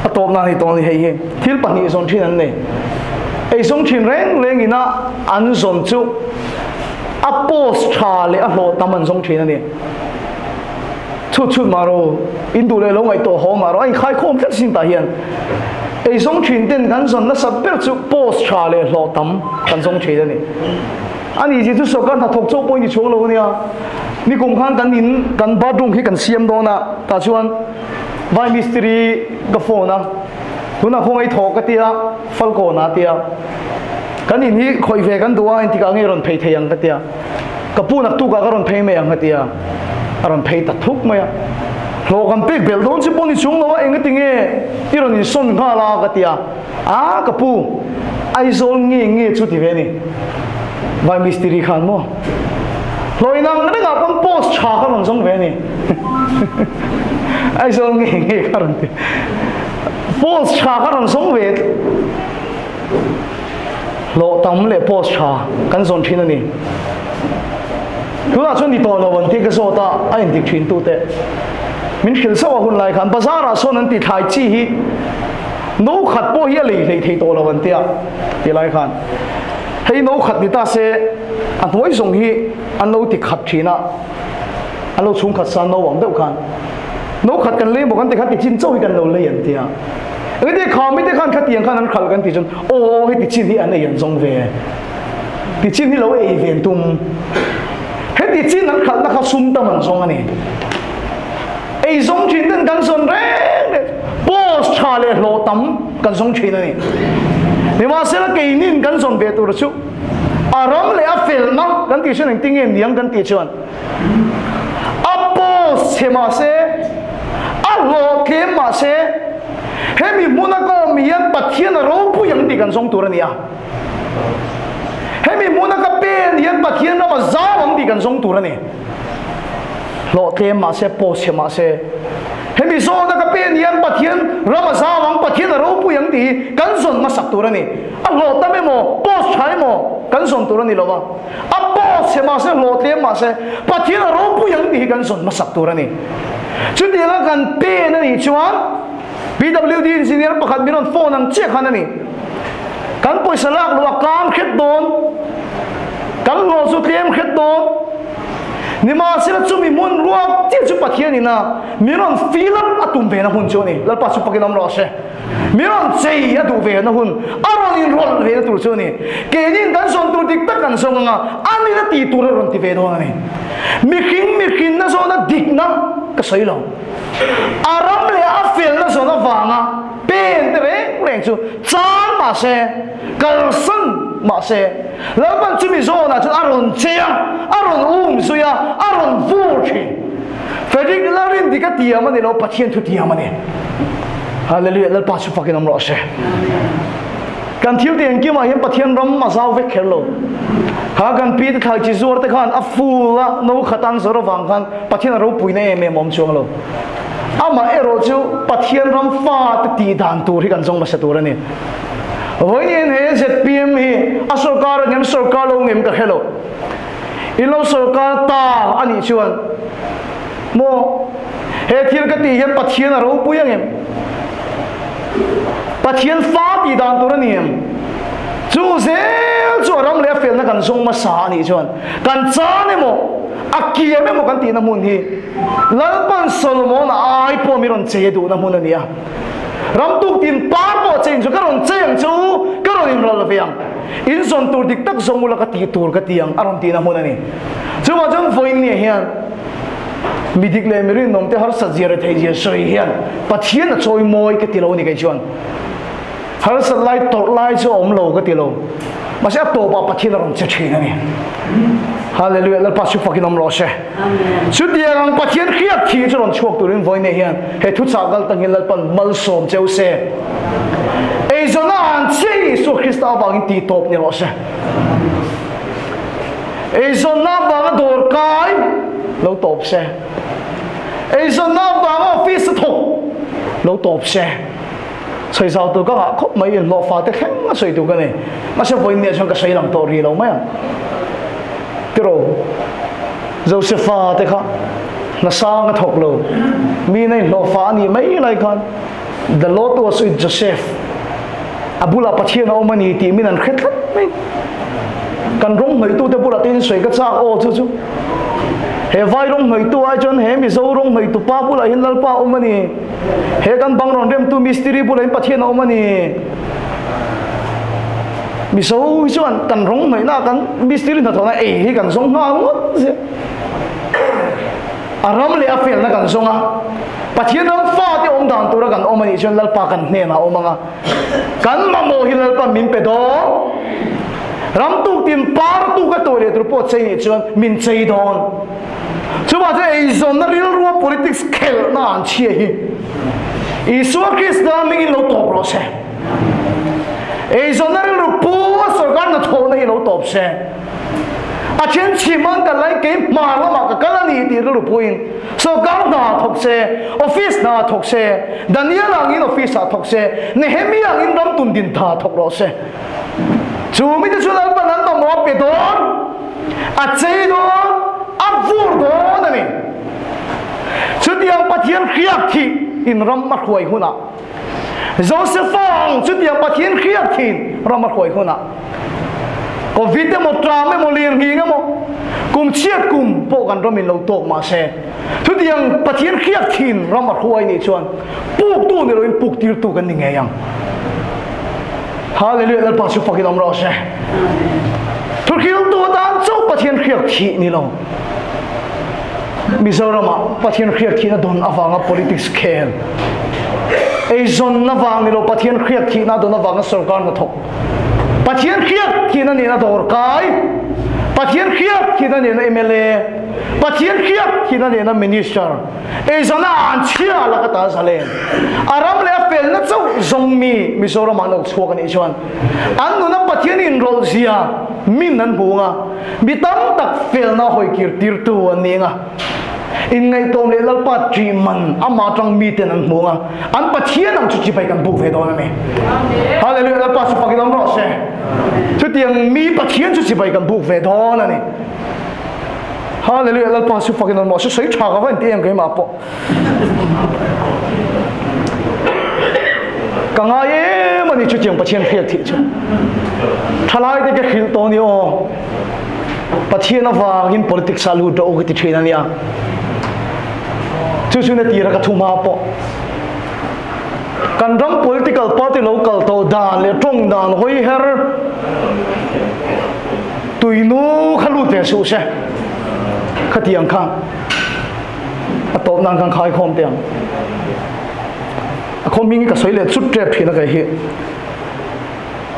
a tawp nan hi tawng ni hei hi thil pahnih zawn thin an nei. Eizawng thin reng reng ina an zawn chu a post tha leh a hlawh tam an zawng thin a ni. Chhut chhut mah ro, in duh leh lo ngaihtuah haw mah ro, a inkhaikhawm tlat sin tah hian eizawng thin ten kan zawn nasat ber chu post tha leh hlawh tam kan zawng thin a ni. Ani chi chu sawrkar hnathawk chauh pawh i ni chhuang lo ania. Nikum khan kan in kan bathroom khi kan siam dawn a, tah chuan vai mistiri ka phone a, tunah khawngaih thawh ka tia, Falkawn ah tia. Kan in hi khawih ve kan duh a, engtikah nge rawn phei thei ang ka tia. Ka pu naktukah ka rawn phei mai ang a ti a, a rawn phei ta thuk mai a. Hlawh kan pek belh dawn che pawh ni chung lo a, engati nge i rawn insawn nghal a ka ti a. A ka pu, Aizawl nge nge chu ti ve ni. Vai mistiri khan maw? Hlawh inang rengah pawn post tha kha rawn zawng ve ni. Aizawl nge nge kha rawn ti. Post tha kha rawn zawng ve. Hlawh tam leh post tha kan zawn thin a ni. Tunah chuan ni tawh lo an tih ka zawt a, a indik thin tute. Min hrilh zauh a hun lai khan bazar ah sawn an ti thlai chi hi no khat pawh hi a lei hlei thei tawh lo an tia ti lai khan hei no khat ni ta se a hnuai zawng hi an lo ti khat thin a, an lo chhung khat sa no ang deuh khan no khat kan lei maw kan ti khan ti chin chauh hi kan lo lei an tia. Engati kha mite khan khatiang khan an khalh kan ti chuan aw hei ti chin hi an ei an zawng ve ti chin hi lo ei ve an tum heti chin an khalhna kha sum tam an zawng a ni. Ei zawng thin ten kan zawn reng reng post tha leh hlawh tam kan zawng thin a ni. Nimahsela keinin kan zawn ve tur chu a ram leh a felna kan tih chuan engtin nge niang kan tih chuan a post chhe mahse a hlawh tlem mahse hemi hmuna ka awm hian Pathian a ropui ang tih kan zawng tur a ni a. Hemi hmuna ka pen hian Pathian ram a zau ang tih kan zawng tur a ni. Hlawh tlem mahse, post chhe mahse, hemi zawna ka pen hian Pathian ram a zau ang, Pathian a ropui ang tih hi kan zawn hmasak tur a ni. A hlawh tam emaw, post tha emaw kan zawn tur a ni lo va. A post chhe mahse, hlawh tlem mahse, Pathian a ropui ang tih hi kan zawn hmasak tur a ni. Chutianga kan pen a nih chuan PWD engineer pakhat min rawn phone ang chiah khan a ni. Kan pawisa lak luh a kang hret dawn, kan hlawh chu tlem hret dawn. Nimahsela chumi hmun ruak chiah chu Pathian ina min rawn fill up a tum ve na hun chu a ni. Lalpa chu pakin awm rawh se. Min rawn chei a duh ve na hun, a rawn inrawlh ve na tur chu a ni. Keinin kan zawn tur dik tak kan zawng anga anin a tih tur a rawn ti ve dawn a ni. Mihring mihrinna zawna dikna ka sawi lo. A ram leh a felna zawn avanga pen te reng reng chu chang mahse, kalsan mahse, Lalpan chumi zawnah chuan a rawn che a, a rawn um zui a, a rawn vur thin. Frederick Lalrin dik a tiam a ni lo, Pathian thu tiam a ni. Hallelujah, Lalpa chu fakin awm rawh se. Kan thil ti engkimah hian Pathian ram a zau vek kher lo. Kha kan pi te thlai chi zuar te khan a full a no khat an zawr avang khan Pathian a ropuina em em awm chuang lo. Amah erawh chu Pathian ram fa te tih dan tur hi kan zawng hmasa tur a ni. Vawiin he zpm hi a sorkar a ngem sorkar lo ngem ka hre lo. In lo sorkar ta a nih chuan maw he thil ka tih hian Pathian a ropui ang em? Pathian fa tih dan tur a ni em? Chu zel chu a ram leh a felna kan zawng hmasa a nih chuan kan chan emaw a kiam emaw kan tihna hmun hi Lalpan Solomon a ai pawh mi rawn chei a duhna hmun a ni a. Ram tuk tin par pawh chei chu ka rawn chei ang chu ka rawn inrawlh ve ang. In zawn tur dik tak zawng ula ka tih tur ka ti ang a rawn tihna hmun a ni. Chuvang chuan vawiin nia hian mi dik leh mi rinawm te harsat zia rethei zia sawi hian Pathian a chawi mawi ka ti lo a ni kei chuan. Harsat lai tawrh lai chu a awm lo ka ti lo. Mahse a tawpah Pathian a rawn che thin a ni. Hallelujah Lalpa chu fakin awm rawh se. Chutiang ang Pathian hriat thi chu rawn chhuak turin vawiin hian he thuchah kal tangin Lalpan malsawm cheu se. Eizawnna an che Isua Krista avangin tih tawp ni rawh se. Eizawnna avanga dawr kai lo tawp se. Eizawnna avanga office a thawk lo tawp se. Sawi zau tur ka ngah khawp mai inhlawhfa te thleng a sawi tur ka ni. Mahse vawiin nia chuan ka sawi lang tawh rih lo mai ang. Tiraw Josepha te kha hna sang a thawk lo. Mi na inhlawhfa a nih mai lai khan The Lord was with Joseph. A bulah Pathian a awm a ni tih min an hre tlat mai. Kan rawng hnawihtu te bulah te in sawi ka chak aw chu chu. He vai rawng hnawihtu ai chuan he Mizo rawng hnawihtu pa bulah hian Lalpa a awm a ni. He kan bang rawn remtu mistiri bulah hian Pathian a awm a ni. Mizo hi chuan kan rawng hnawihna kan mistiri hnathawhna ei hi kan zawng nghal ngawt zel. A ram leh a felna kan zawng a, Pathian ram fate awm dan tura kan awm a nih chuan Lalpa kan hnenah a awm ang a, kan mamawh hi Lalpa min pe dawn. Ram tuk tin par tuk a tuah leh tur pawh chei nih chuan min chei dawn. Chuvang chuan eizawnna rilrua politics khelhna an chhia hi Isua Krista hmingin lo tawp rawh se. Eizawnna rilru pu a sorkar hnathawhna hi lo tawp se. A then chhim an kal lai kei hmar lamah ka kal a ni tih rilru puin sorkar hna thawk se, office hna thawk se, Daniel angin office ah thawk se, Nehemia angin ram tundin tha thawk rawh se. Chu mite chu Lalpan an mamawh a pe dawn, a chei dawn, a vur dawn a ni. Chutiang Pathian hriak thih in ram a hruai hunah, Josefa ang chutiang Pathian hriak thihin ram a hruai hunah, Covid emaw, tram emaw, lirnghing emaw, kum chhiat kum pawh kan ram in lo tawk mah se, chutiang Pathian hriak thihin ram a hruai nih chuan puktu ni loin puktirtu kan ni ngei ang. Hallelujah Lalpa chu fakin awm rawh se. Thuhriltu atan chauh Pathian hriak thih ni lo. Mizoramah Pathian hriak thihna dawn avanga politics khel. Eizawnna vang ni lo Pathian hriak thihna dawn avanga sorkar hnathawk. Pathian hriak thihna nena dawr kai. Pathian hriak thihna nena MLA. Pathian hriak thihna nena minister. Eizawna an chhia laka ta zalen. A ram leh a felna chauh zawng mi Mizoram ah an lo chhuak a nih chuan an nuna Pathian inrawlh zia min an hmu anga mi tam tak felna hawi kir tirtu an ni anga inngaihtlawm leh Lalpa ṭih man amah aṭang miten an hmu anga an Pathian ang chu chibai kan buk ve dawn a ni. Hallelujah Lalpa chu fakin awm rawh se. Chutiang mi Pathian chu chibai kan buk ve dawn a ni. Hallelujah Lalpa chu fakin awm rawh se sawi tha ka va inti em keimah pawh. Ka ngai em ani chutiang Pathian hriat thih chu. Thalai te ka hrilh tawh ni aw. Pathian avangin politics ah lut rawh u ka ti thin ania. Chu chu na tira ka thuma pawh. Kan ram political party lo kal tawh dan leh tawng dan hawi her Tuinu kha lut ve suh se. Khatiang kha a tawp nan kan khai khawm te ang. A khaw hming ka sawi leh chut tep thin a kei hi.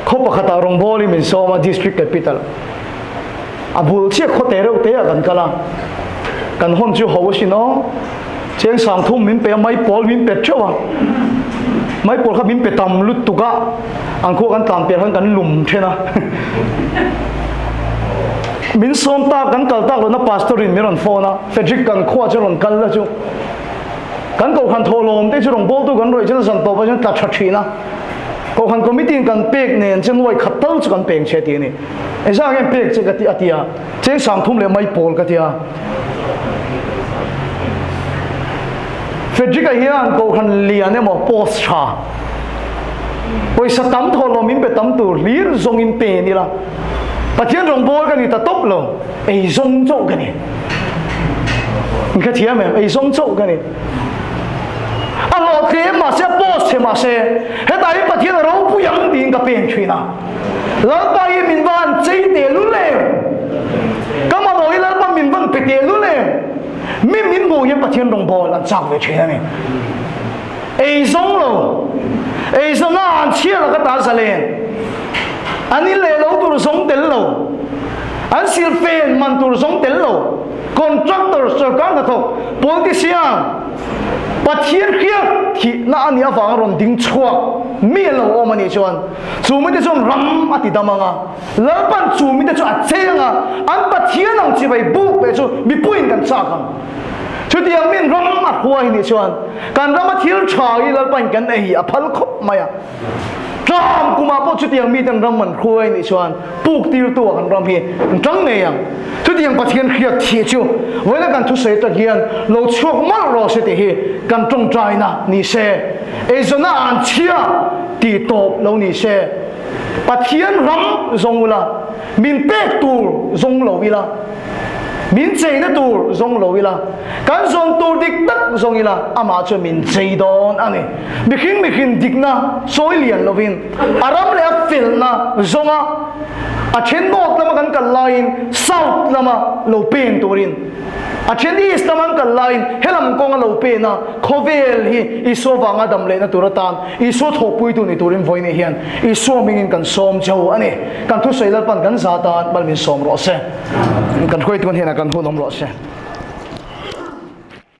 Khaw pakhatah rawngbawlin min sawm a district capital. A bul chiah khaw te reuh te ah kan kal a. Kan hawn chu ho asin aw. Cheng 30 min pe a, maipawl min pe teuh a. Maipawl kha min pe tam lutuk a, an khua kan tlan piah khan kan lum then a. Min sawm tak kan kal tak lohna pastor in min rawn phone a, Frederick kan khua chu rawn kal la chu. Kan kohhran thawhlawm te chu rawn bawltu kan rawih chuan zan tawp ah chuan tla tha thin a. Kohhran committee in kan pek nen chuan nuai khat tal chu kan peng che tih a ni. Engzah nge pek che ka ti a ti a, cheng 30 leh maipawl ka ti a. Frederick-a hian kohhran lian emaw post tha pawisa tam thawhlawm min pe tam tur hlir zawngin pen ila Pathian rawngbâwl ka ni ta tawp lo ei zawng chauh ka ni. In kha thiam em ei zawng chauh ka ni. A hlawhtling mahse a post che mahse hetah hi Pathian a ropui ang tiin ka pen thin a. Lalpa hi min va han chei teh lul em? Ka mamawh hi Lalpa min van pe teh lul em? Mi min hmuh hian Pathian rawngbâwl an châk ve thin a ni. Ei zawng lo, ei zawnga an chhia laka ta zalen, an in leh lo tur zawng tel lo, an silfen man tur zawng tel lo, contractor, sorkar hnathawk, politician, Pathian hriat thihna a nih avanga rawn ding chhuak mi an lo awm a nih chuan Chu mite chuan ram a ti dam ang a, Lalpan chu mite chu a chei ang a, an Pathian ang chibai buk leh chu mipuiin kan chak ang. Chutiang min ram a hruai nih chuan kan rama thil tha hi Lalpan kan ei a phal khawp mai a. Tlam kumah pawh chutiang miten ram an hruai nih chuan puk tirtu ah kan ram hi an tang ngei ang. Chutiang Pathian hriat thih chu vawiina kan thusawi tak hian lo chhuak mawlh rawh se tih hi kan tawngtaina ni se. Eizawnna an chhia tih tawp lo ni se. Pathian ram zawng ula, min pek tur zawng lo ila, min cheina tur zawng lo ila, kan zawn tur dik tak zawng ila, amah chuan min chei dawn a ni. Mihring mihring dikna sawi lian lovin a ram leh a felna zawnga. A then North lama kan kal laiin South lama lo pen turin, a then East lama an kal laiin helam kawnga lo pen a, khawvel hi Isua vanga dam lehna tur atan Isua thawhpuitu ni turin vawiin hian Isua hmingin kan sawm cheu a ni. Kan thusawi Lalpan kan za tan mal min sawm rawh se. Kan hruaitu hnenah kan hun awm rawh se.